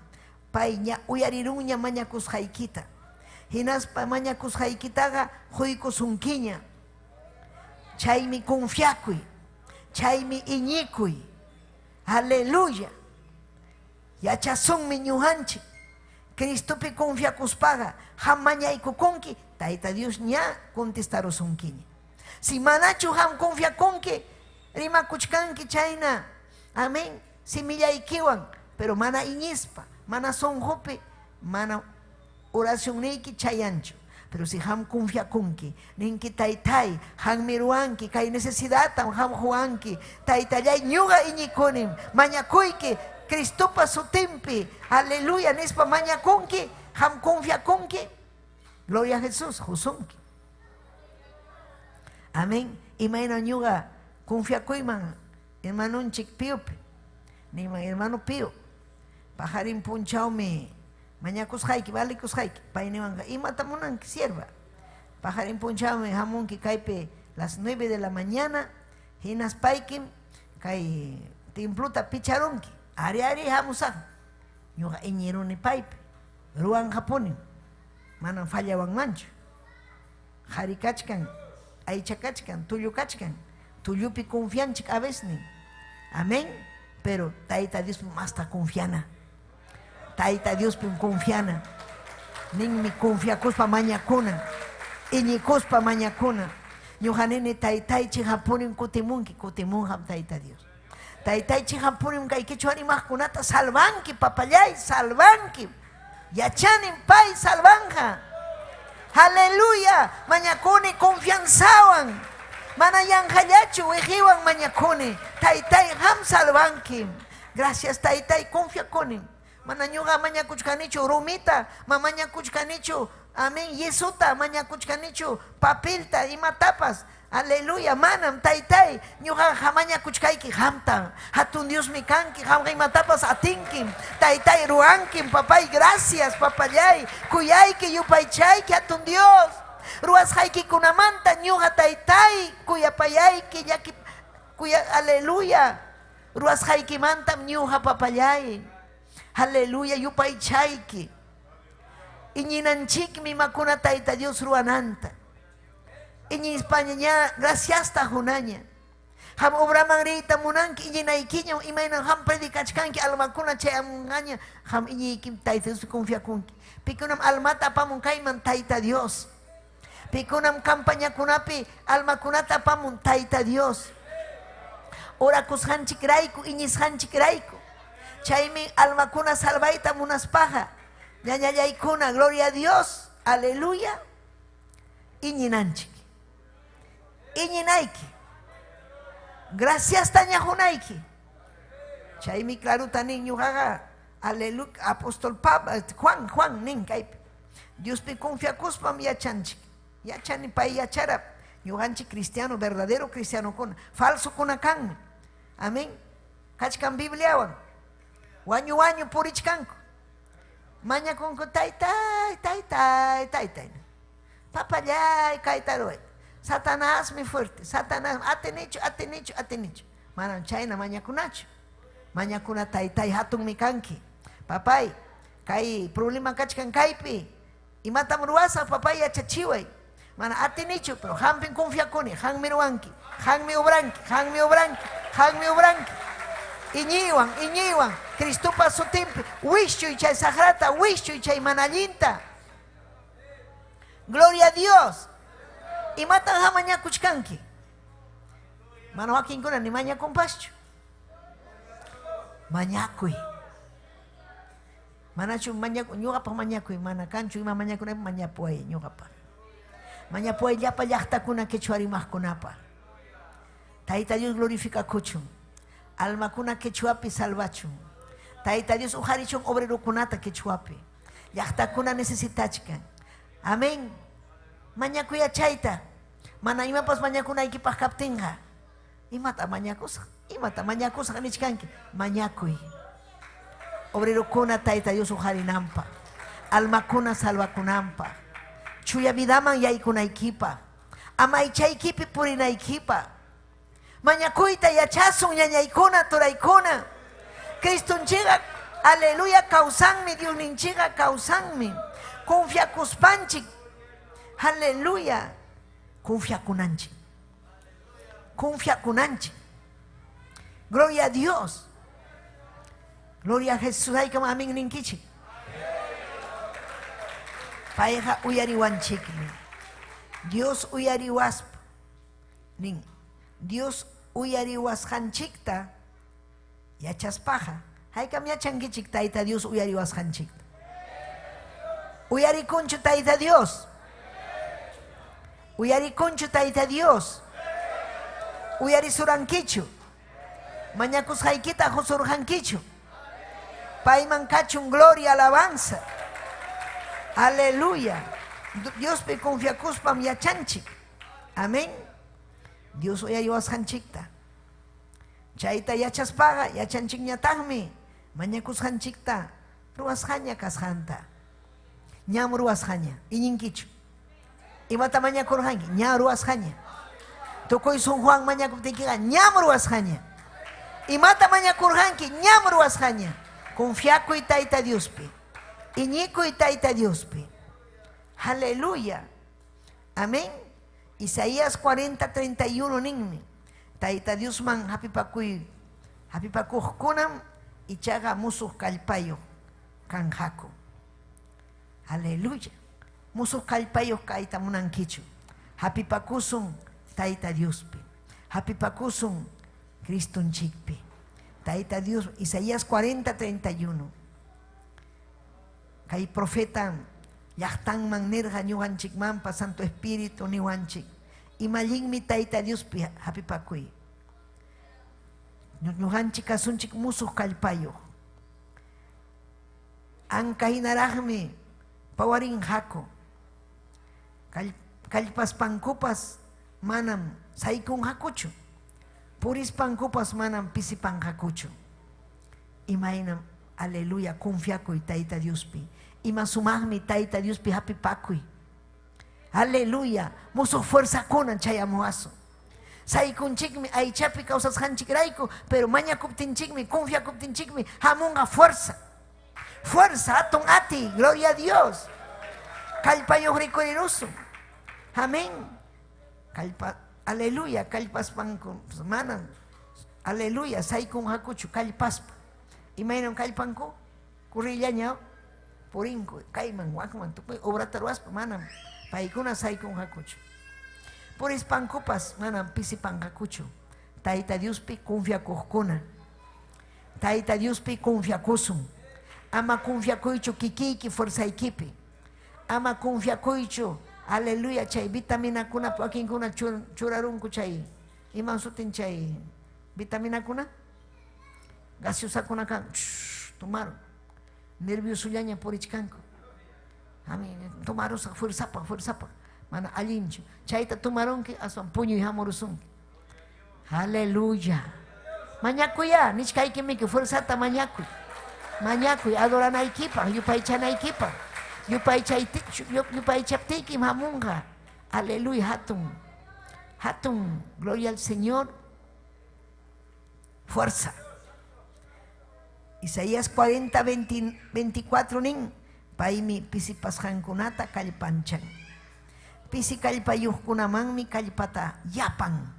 pay ña uyarirunña mañakusqaykita. Hinaspa mañakusqaykitaqa quykusunkiña. Chaymi confiakuy, chaymi iñikuy. Aleluya. Yachasunmi ñuqanchik. Cristopi confiakuspaqa qam mañaykukunki, Tayta Dios ña contestarusunkiña. Si manachu qam confiakunki, rimakuchkanki chayna, amén, simillaykiwan, pero mana iñispa, mana sunqupi, mana oracionniyki chayanchu. Pero si qam confiakunki, ninki Taytay, qammi ruwanki, kay necesidadtam qam quwanki, Taytallay ñuqa iñikunim, mañakuyki, Cristopa sutinpi, aleluya, nispa mañakunki, qam confiakunki, gloria a Jesús, qusunki. Amén. Imayna ñuqa confiakuyman hermanonchik Píopi, niyman hermano Pío, paqarin punchawmi mañakusqayki, valikusqayki, pay niwanqa, imata munanki sierva? Paqarin punchawmi hamunki kaypi las 9 de la mañana, hinaspaykim kay templuta picharunki. Ari ari hamusaq. Ñuqa iñiruni paypi. Ruwanqapunim. Manam fallawanmanchu. Qhari kachkan, aycha kachkan, tullu kachkan. Tullupi confianchik a veces. Amén. Pero Tayta Diospim masta confiana. Tayta Diospim confiana. Ninmi confiakuspa mañakuna. Iñikuspa mañakuna. Ñuqa nini Taytay chiqapunim kutimunki, kutimunqam Tayta Dios. Taytay chiqapunim kay qichwa rimaqkunata salvanki, papallay, salvanki. Yachanim pay salvanja. Aleluya, mañakuni confianzawan. Mana yanqallachu wiqiwan mañakuni. Taytay qam salvanki. Gracias Taytay, confiakunim. Mana ñuqa mañakuchkanichu rumita, ma mañakuchkanichu, amén, yesuta mañakuchkanichu, papelta, imatapas. Aleluya, manam Taytay, ñuqaqa mañakuchkayki qamta. Hatun Diosmi kanki, qamqa imatapas atinkim. Taytay ruwankim, papay, gracias, papallay. Kuyayki, yupaychayki, hatun Dios. Ruwasqaykikunamanta ñuqa Taytay, kuyapayayki, llaki, kuya, aleluya. Ruwasqaykimantam ñuqa papallay. Aleluya, yupaychayki. Iñinanchikmi imakuna Tayta Dios ruwananta. Iñispaña ña graciasta hunaña. Qam obraman riyta munanki iñinaykiña imayna qam predicachkanki almakuna chayamunqaña qam iñiykim Tayta Diospi confiakunki. Pikunam almata apamun kayman Tayta Dios. Pikunam campañakunapi almakunata apamun Tayta Dios. Orakusqanchikrayku, iñisqanchikrayku. Chaymi almakuna salvayta munaspaqa. Ñañallaykuna, gloria a Dios, aleluya. Iñinanchik. Iñinayki. Gracias tañajunayki. Chaymi claruta nin ñuqaqa, aleluya, apóstol Pablo, Juan, Juan nin kaypi. Diospi confiakuspam yachanchik. Yachani pay yachara. Ñuqanchik cristiano, verdadero cristiano kuna, falso kuna kanmi. Amén. Kachkan Bibliawan. Wañu wañu purichkanku. Mañakunku taytay, taytay, taytay. Papallay, kayta ruway. Satanasmi fuerte, Satanás atinichu, atinichu, atinichu. Manam chayna mañakunachu. Mañakuna taytay hatunmi kanki. Papay, kay problema kachkan kaypi. Imatam ruwasaq papay yachachiway. Mana atinichu, pero hampin confiakuni, hanmi ruwanki, hanmi obranki, hanmi obranki, hanmi obranki. Iñiywan, iñiywan, Cristopa sutinpi, wischuy chay saqrata, wischuy chay mana allinta. Gloria a Dios. Imatan ha mañakuchkanki? Mana wakinkuna ni mañakunpaschu. Mañakuy. Manachu mañaku, ñuqapaq mañakuy, mana kanchu ima mañakunaypaq mañapuway ñuqapaq. Mañapuway llapa llaqtakuna quechua rimaqkunapaq. Tayta Dios glorificakuchun. Almakuna quechuapi salvachun. Tayta Dios uqarichun obrerokunata quechuapi. Llaqtakuna necesitachkan. Amén. Mañakuya chayta. Mana imapas mañakunaykipaq kaptinqa. Imata mañakusaq? Imata mañakusaq nichkanki? Mañakuy. Obrerokuna Tayta Dios uqarinanpaq. Almakuna salvakunanpaq. Chuya vidaman yaykunaykipaq. Amaychaykipi purinaykipaq. Mañakuyta yachasun ñañaykuna, turaykuna. Cristonchiqa, aleluya, kawsanmi, Diosninchiqa kawsanmi. Confiakuspanchik, aleluya, confiakunanchik. Confiakunanchik. Gloria a Dios. Gloria a Jesús. Haykam amén ninkichik. Payqa uyariwanchikmi. Dios uyariwaspa nin. Dios uyariwasqanchikta yachaspaqa. Haykam yachankichik Tayta Dios uyariwasqanchikta? Uyarikunchu Tayta Dios? Uyarikunchu Tayta Dios? Uyarisurankichu? Mañakusqaykita qusurqankichu? Payman kachun gloria, alabanza. Aleluya. Diospi confiakuspam yachanchik. Amén. Dios uyariwasqanchikta. Chayta yachaspaqa yachanchikñataqmi mañakusqanchikta ruwasqaña kasqanta. Ñam ruwasqaña. Iñinkichu? Imata mañakurqanki? Ña ruwasqaña. Tukuy sunquwan mañakuptiykiqa ñam ruwasqaña. Imata mañakurqanki? Ñam ruwasqaña. Confiakuy Tayta Diospi. Iñikuy Tayta Diospi. Aleluya. Amén. Isaías 40, 31 ninmi. Tayta Diosman hapipakuy, hapipakuqkunam ichaqa musuq kallpayuq kanqaku. Aleluya. Musuq kallpayuq kayta munankichu. Hapipakusun Tayta Diospi. Hapipakusun Cristonchikpi. Tayta Dios, Isaías 40, 31. Kay profeta llaqtanman nirqa ñuqanchikmanpa Santo Espíritu niwanchik. Imallinmi Tayta Diospi hapipakuy. Ñuqanchik kasunchik musuq kallpayuq. Anka hinaraqmi pawarinqaku. Kallpaspankupas manam saykunqakuchu. Purispankupas manam pisipanqakuchu. Imaynam, aleluya, confiakuy Tayta Diospi. Ima sumaqmi Tayta Diospi hapipakuy. Aleluya, musuq fuerzakunan chayamuwasun. Saykunchikmi aychapi kawsasqanchikrayku, pero mañakuptinchikmi, confiakuptinchikmi hamunqa fuerza. Fuerza, hatun atiy, gloria a Dios. Kallpayuq rikurirusun. Amén. Kallpa, aleluya, kallpaspanku manam, aleluya, saykunqakuchu kallpaspa. Imaynam kallpanku? Kurrillaña purinku, kayman, wakman, tukuy obrata ruwaspa, manam paykuna saykunqakuchu. Purispankupas manam pisipanqakuchu. Tayta Diospi confiakuqkuna. Tayta Diospi confiakusun. Ama confiakuychu kikiyki fuerzaykipi. Ama confiakuychu, aleluya, chay vitaminakuna wakinkuna churarunku chay. Iman sutin chay vitaminakuna? Gaseosakuna kan, tomaron. Nerviosollaña purichkanku. Ami tomarusaq fuerzapaq, fuerzapaq. Mana allinchu. Chayta tomarunki aswan puñuy hamurusunki. Aleluya. Mañakuya, nichkaykimiki fuerzata mañakuy. Mañakuy adoranaykipaq, yupaychanaykipaq. Yupaychaptiykim hamunqa. Aleluya, hatun. Hatun, gloria al Señor, fuerza. Isaías 40, 24 nin, paymi pisipasqankunata kallpanchan. Pisi kallpayuqkunamanmi kallpata yapan.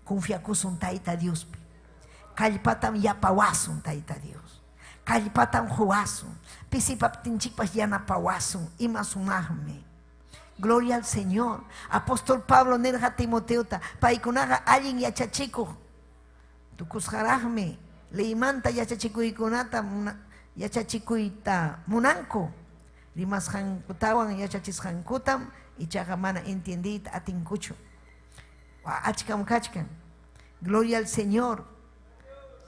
Confiakusun Tayta Diospi. Kallpatam yapawasun Tayta Dios. Kallpatam quwasun. Pisipaptinchikpas yanapawasun. Ima sumaqmi. Gloria al Señor. Apóstol Pablo nirqa Timoteota, paykunaqa allin yachachikuq tukusqaraqmi leymanta yachachikuykunata yachachikuyta munanku. Rimasqankutawan yachachisqankutam ichaqa mana entiendeyta atinkuchu. Achkam kachkan. Gloria al Señor.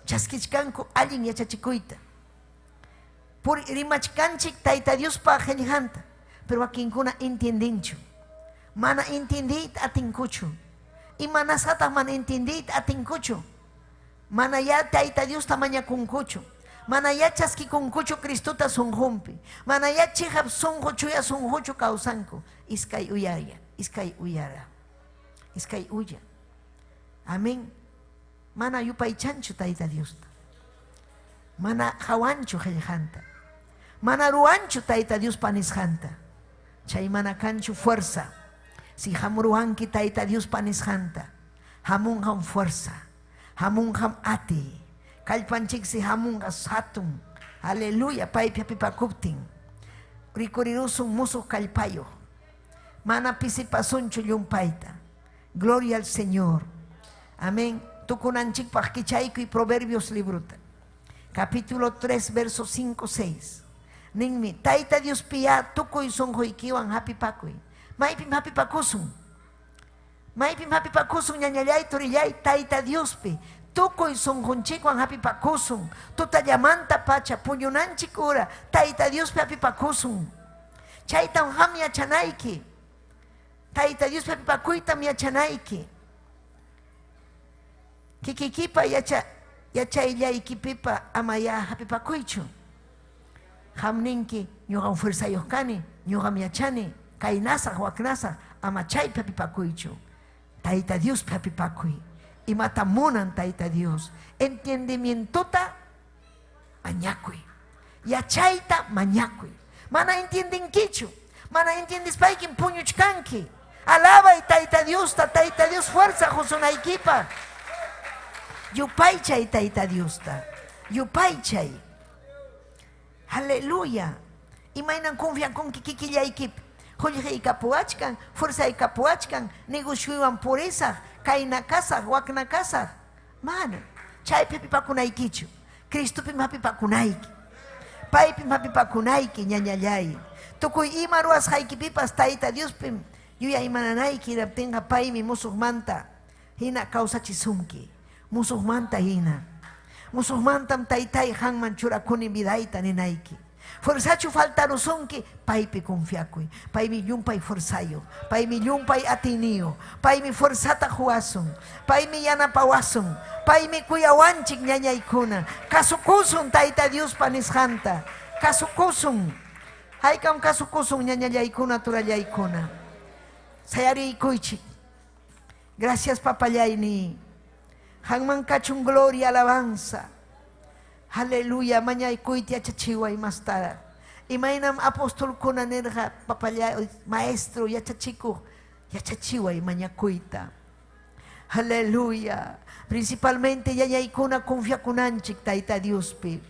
Chaskichkanku allin yachachikuyta. Rimachkanchik Tayta Diospa qillqanta, pero wakinkuna entiendenchu. Mana entiendeyta atinkuchu. Imanasqataq mana entiendeyta atinkuchu. Mana ya Tayta Diosta mañakunkuchu. Mana ya chaskikunkuchu Cristota sunqunpi. Mana ya chiqap sunqu chuya sunquchu kawsanku. Iskay uyaya, iskay uyara. Iskay uya. Amén. Mana yupaychanchu Tayta Diosta. Mana hawanchu qillqanta. Mana ruwanchu Tayta Diospa nisqanta. Chay mana kanchu fuerza. Si hamruwanki Tayta Diospa nisqanta, hamunqam fuerza. Hamunqam ati. Kallpanchiksi hamunqa hatun. Aleluya, paypi hapipakuptin. Rikurirusun musuq kallpayuq. Mana pisipasunchu llumpayta. Gloria al Señor. Amén. Tukunanchikpaq kichaykuy Proverbios librota. Capítulo 3, versos 5, 6. Ninmi, Tayta Diospiya tukuy sunquykiwan hapipakuy. Maypim hapipakusun. Maypim hapipakusun ñañallay turillay Tayta Diospi. Tukuy sunqunchikwan hapipakusun. Tutallamanta pacha puñunanchik ura Tayta Diospi hapipakusun. Chaytam qam yachanayki. Tayta Diospi hapipakuytam yachanayki. Kikikipa yachayllaykipipa amaya hapipakuychu. Qam ninki ñuqam fuerzayuq kani, ñuqam yachani, kaynasaq waknasaq ama chaypi hapipakuychu. Tayta Diospi hapipakuy. Imata munan Tayta Dios. Entendimientota mañakuy. Yachayta mañakuy. Mana entiendenkichu. Mana entiendispaykim puñuchkanki. Alabay Tayta Diosta, Tayta Dios fuerza qusunaykipaq. Yupaychay Tayta Diosta. Yupaychay. Aleluya. Imaynan confiakunki kikillaykipi. Qullqiykapuwachkan, fuerzaykapuwachkan, negocioywan purisaq, kayna kasaq, wakna kasaq. Mana. Chaypi hapipakunaykichu. Cristopim hapipakunayki. Paypim hapipakunayki, ñañallay. Tukuy ima ruwasqaykipipas Tayta Diospim yuyaymananayki hinaptinqa paymi musuqmanta hina kawsachisunki. Musuqmanta hina. Musuqmantam Taytay qanman churakuni vidayta ninayki. Fuerzachu faltarusunki, paypi confiakuy. Paymi llumpay fuerzayuq, paymi llumpay atiyniyuq, paymi fuerzata quwasun, paymi yanapawasun, paymi kuyawanchik ñañaykuna. Kasukusun Tayta Diospa nisqanta. Kasukusun. Haykam kasukusun ñañallaykuna, turallaykuna. Sayariykuychik. Gracias papallayni. Qanman kachun gloria, alabanza. Aleluya, mañaykuyta yachachiway mastaraq. Imaynam apostolkuna nirqa papallay, maestro yachachikuq, yachachiway mañakuyta. Aleluya. Principalmente yayaykuna confiakunanchik Tayta Diospi.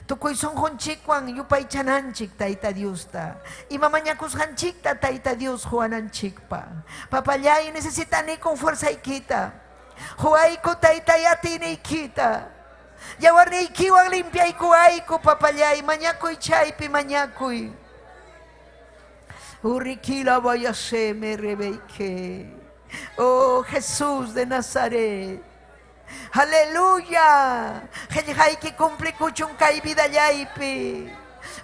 Tukuy sunqunchikwan yupaychananchik Tayta Diosta. Ima mañakusqanchikta Tayta Dios quwananchikpa. Papallay, necesitaniku fuerzaykita. Quwayku Taytay atiyniykita. Yawarniykiwan limpiaykuwayku, papallay, mañakuy chaypi mañakuy. Urikila vayaseme rebeike. Oh Jesús de Nazaret. Aleluya. Qillqayki cumplikuchun kay vidallaypi.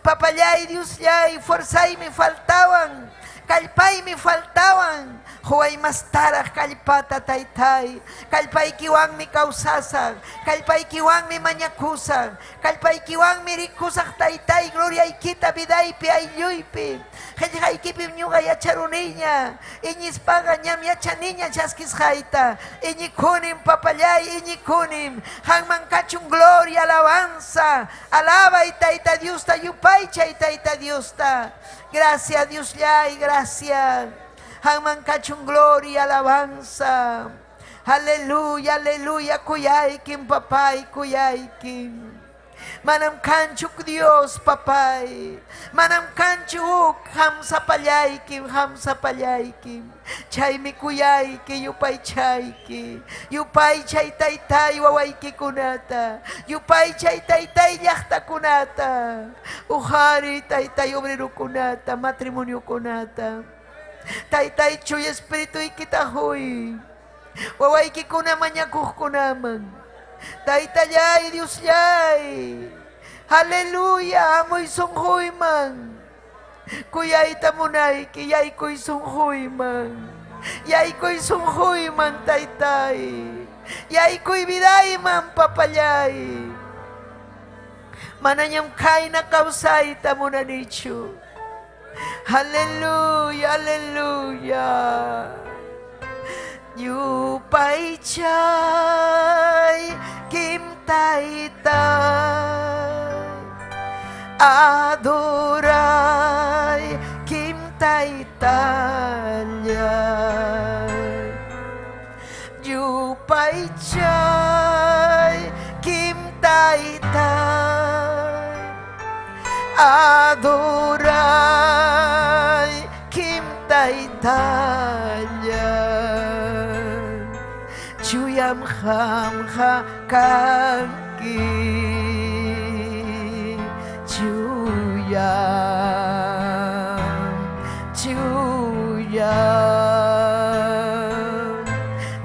Papallay, Diosllay, fuerzaymi faltawan. Kallpaymi faltawan. Huway mastaraq kallpata taytay. Kallpaykiwanmi kawsasaq. Kallpaykiwanmi mañakusaq. Kallpaykiwanmi rikusaq taytay gloriaykita vidaypi aylluypi. Qillqaykipim ñuqa yacharuniña. Iñispaqa ñam yachaniña chaskisqayta. Iñikunim papallay, iñikunim. Qanman kachun gloria, alabanza. Alabay Tayta Diosta, yupaychay Tayta Diosta. Gracias Diosllay, gracias. Qanman kachun gloria, alabanza. Aleluya, aleluya, kuyaykim papay, kuyaykim. Manam kanchu Dios, papay. Manam kanchu huk hamsapallaykim, hamsapallaykim. Chaymi kuyayki, yupaychayki. Yupaychay taytay wawaykikunata. Yupaychay taytay llaqtakunata. Uhari taytay obrerokunata, matrimoniokunata. Taytay chuy espirituyki huy. Wawaykikuna mañakuqkunaman. Taytallay, Diosllay. Aleluya, amoy sunquyman. Kuyayta munayki, yaykuy sunquyman. Yaykuy sunquyman, taytay. Yaykuy vidayman, papallay. Manañam kayna kawsayta munanichu. Aleluya, aleluya. Yupaychay kim taytay. Adoray kim taytallay. Yupaychay kim taytay. Adoray kim taytallay. Chuyam qamqa kanki. Chuyam, chuyam,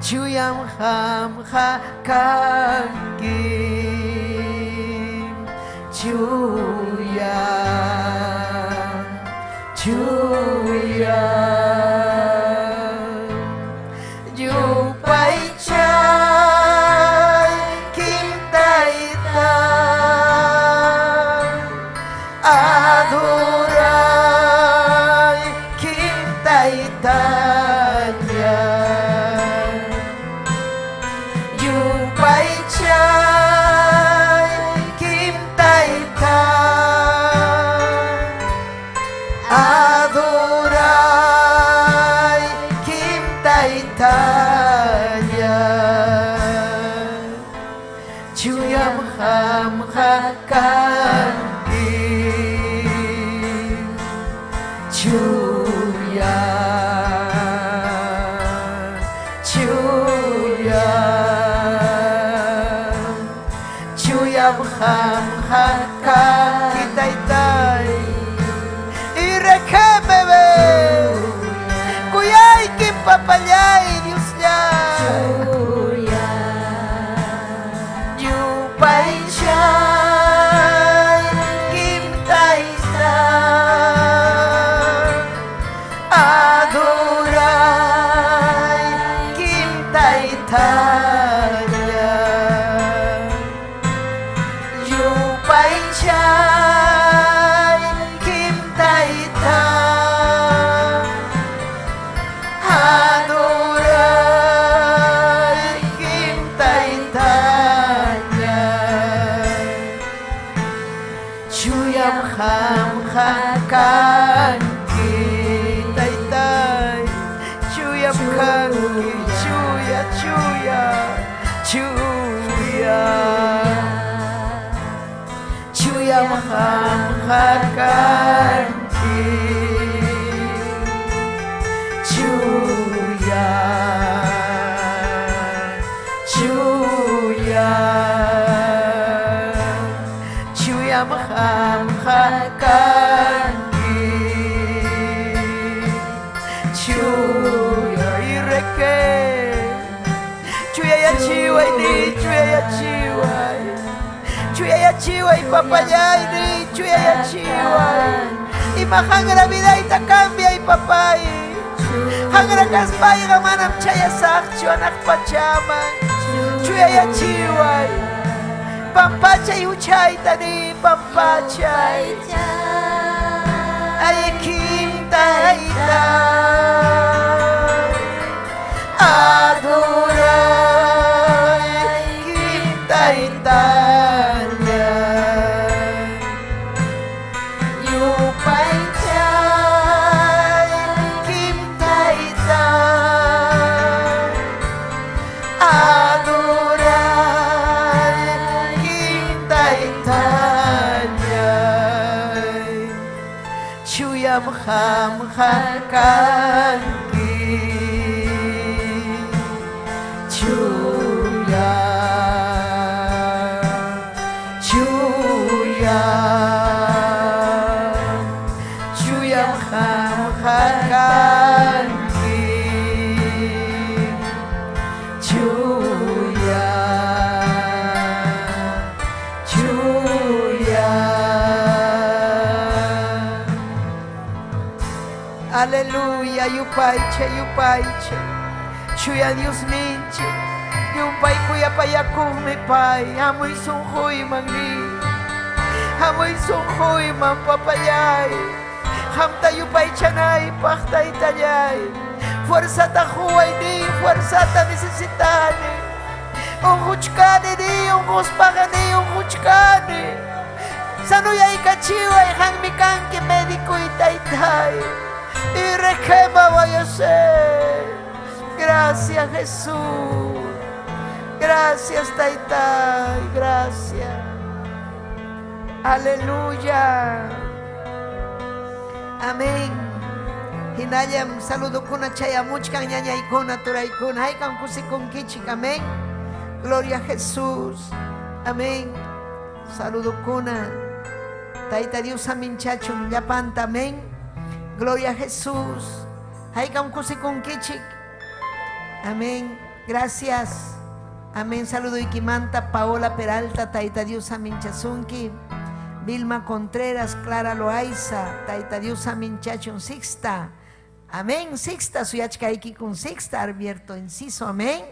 chuyam qamqa kanki. Chuyam, chuyam. Yupaychay kim taytay. Adoray kim taytallay. Yupaychay kim taytay. Adoray kim taytallay. Chuyam qamqa kanki. Chuyam, chuyam, chuyam qamqa kanki taytay. Irekemebe. Kuyaykim papallay, Diosllay. Yupaychay kim taytay. Adoray kim taytallay. Yupaychay kim taytay. Adoray kim taytallay. Chuyam qamqa kanki taytay. Chuyam kanki, chuya, chuya, chuya. Chuyam qamqa kanki. Chuya, chuya, chuyam qamqa kanki. Chuya ireke. Chuya yachiway ni, chuya yachiway. Chuya yachiway papallay ni, chuya yachiway. Ima hanra vidayta cambiay papay. Hanra kaspayqa manam chayasaqchu anaq pachaman. Chuyayachiway. Pampachay huchayta ni pampachay. Ay kim tayta. Adoray kim taytalla. Yupaychay kim tayta. Adoray kim taytalla. Chuyam qamqa kanki. Chuya, chuya, chuyam qamqa kanki. Chuya, chuya. Aleluya, yupaycha, yupaycha. Chuya Dios ninchik. Yumpay kuyapayakuqmi pay. Hamuy sunquyman ni. Hamuy sunquyman papallay. Qamta yupaychanaypaq taytallay. Fuerzata quway ni, fuerzata necesitani. Unquchkani ni, unquspaqa ni, unquchkani. Sanuyaykachiway qammi kanki médico y taytay. Y requema voy a ser. Gracias Jesús. Gracias Taytay. Gracias. Aleluya. Amén. Hinallam saludukuna chayamuchkan ñañaykuna turaykuna haykam kusikunkichik. Amén. Gloria a Jesús. Amén. Saludukuna. Tayta Dios aminchachun llapanta. Amén. Gloria a Jesús. Haykam kusikunkichik. Amén. Gracias. Amén. Saludo Iquimanta, Paola Peralta, Tayta Dios aminchasunki. Vilma Contreras, Clara Loaiza, Tayta Dios aminchachun Sixta. Amén. Sixta, suyachkayki kun Sixta, Arbierto Enciso. Amén.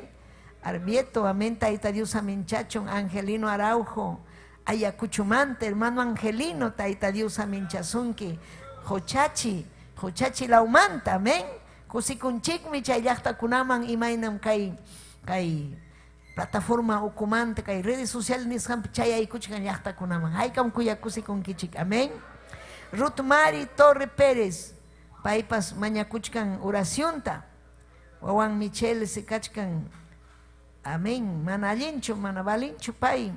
Arbieto, amén. Tayta Dios aminchachun Angelino Araujo, Ayacuchumante, hermano Angelino, Tayta Dios aminchasunki. Jochachi, Jochachi Laumanta, amén. Kusikunchikmi chay llaqtakunaman imaynam kay kay plataforma ukumanta kay redes sociales nisqanpi chayaykuchkan llaqtakunaman. Haykam kuyakusikunkichik, amén. Ruth Mari Torre Pérez, paypas mañakuchkan oracionta. Wawan Michelle sikachkan, amén. Mana allinchu, mana valinchu pay.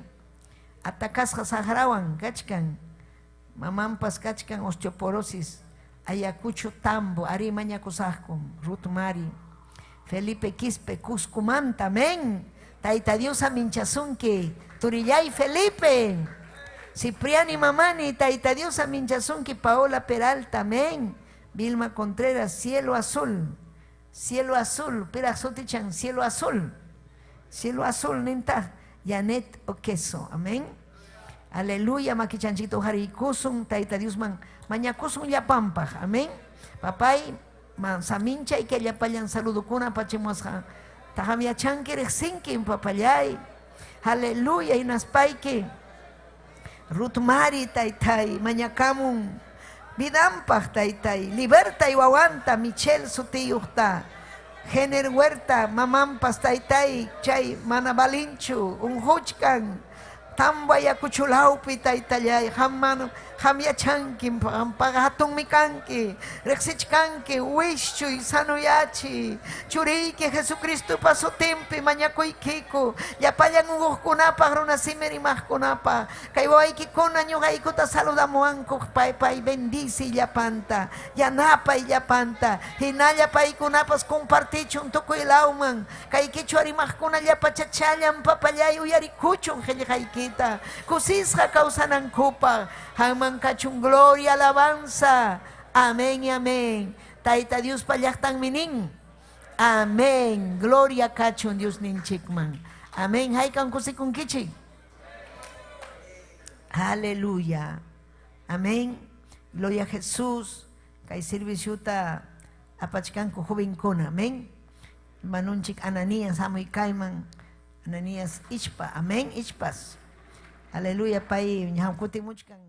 Atakasqa saqrawan kachkan. Mamanpas kachkan osteoporosis. Ayacucho Tambo, ari mañakusaqkum, Ruth Mari. Felipe Quispe, Cuscumanta, amén. Tayta Dios aminchasunki, Turillay Felipe. Cipriani Mamani, Tayta Dios aminchasunki, Paola Peralta, amén. Vilma Contreras, Cielo Azul. Cielo Azul, Pera Sotichan, Cielo Azul. Cielo Azul, ninta. Janet Oqueso, amén. Aleluya, makichanchito harikusun, Tayta Dios man, mañakusun llapampaq, amén. Papay, man saminchay que llapallan saludukuna pachimuasqa. Taham yachanki riqsinki papallay. Aleluya, hinaspayki. Ruth Mari taytay, mañakamun. Vidampaq taytay, libertay wawanta, Michelle sutiyuqta. Jenner Huerta, mamampas taytay, chay mana balinchu, unquchkan. Tambo Ayacuchulawpi taytallay, qamman qam yachanki, qampaqa hatunmi kanki, riqsichkanki, wischuy, sanuyachi, churiyki Jesucristopa sutinpi mañakuykiku, llapallan unquqkunapaq, runa simi rimaqkunapaq, kay wawaykikuna ñuqaykuta saludamuwanku, pay pay bendice llapanta, yanapay llapanta, hinalla paykunapas compartichun tukuy lawman, kay qichwa rimaqkuna llapachachallan papallay uyarikuchun qillqaykita, kusisqa kawsanankupaq, qamman kachun gloria, alabanza, amén y amén. Tayta Diospa llaqtanmi nin. Amén. Gloria kachun Dios ninchikman. Amén. Haykam kusikunkichik. Aleluya. Amén. Gloria a Jesús. Kay serviciota apachkanku jovenkuna. Amén. Hermanunchik Ananías hamuy kayman. Ananías ichpa. Amén. Ichpas. Aleluya. Pay ñam kutimuchkan.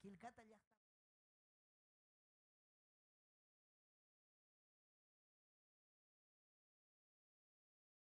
Quilcata.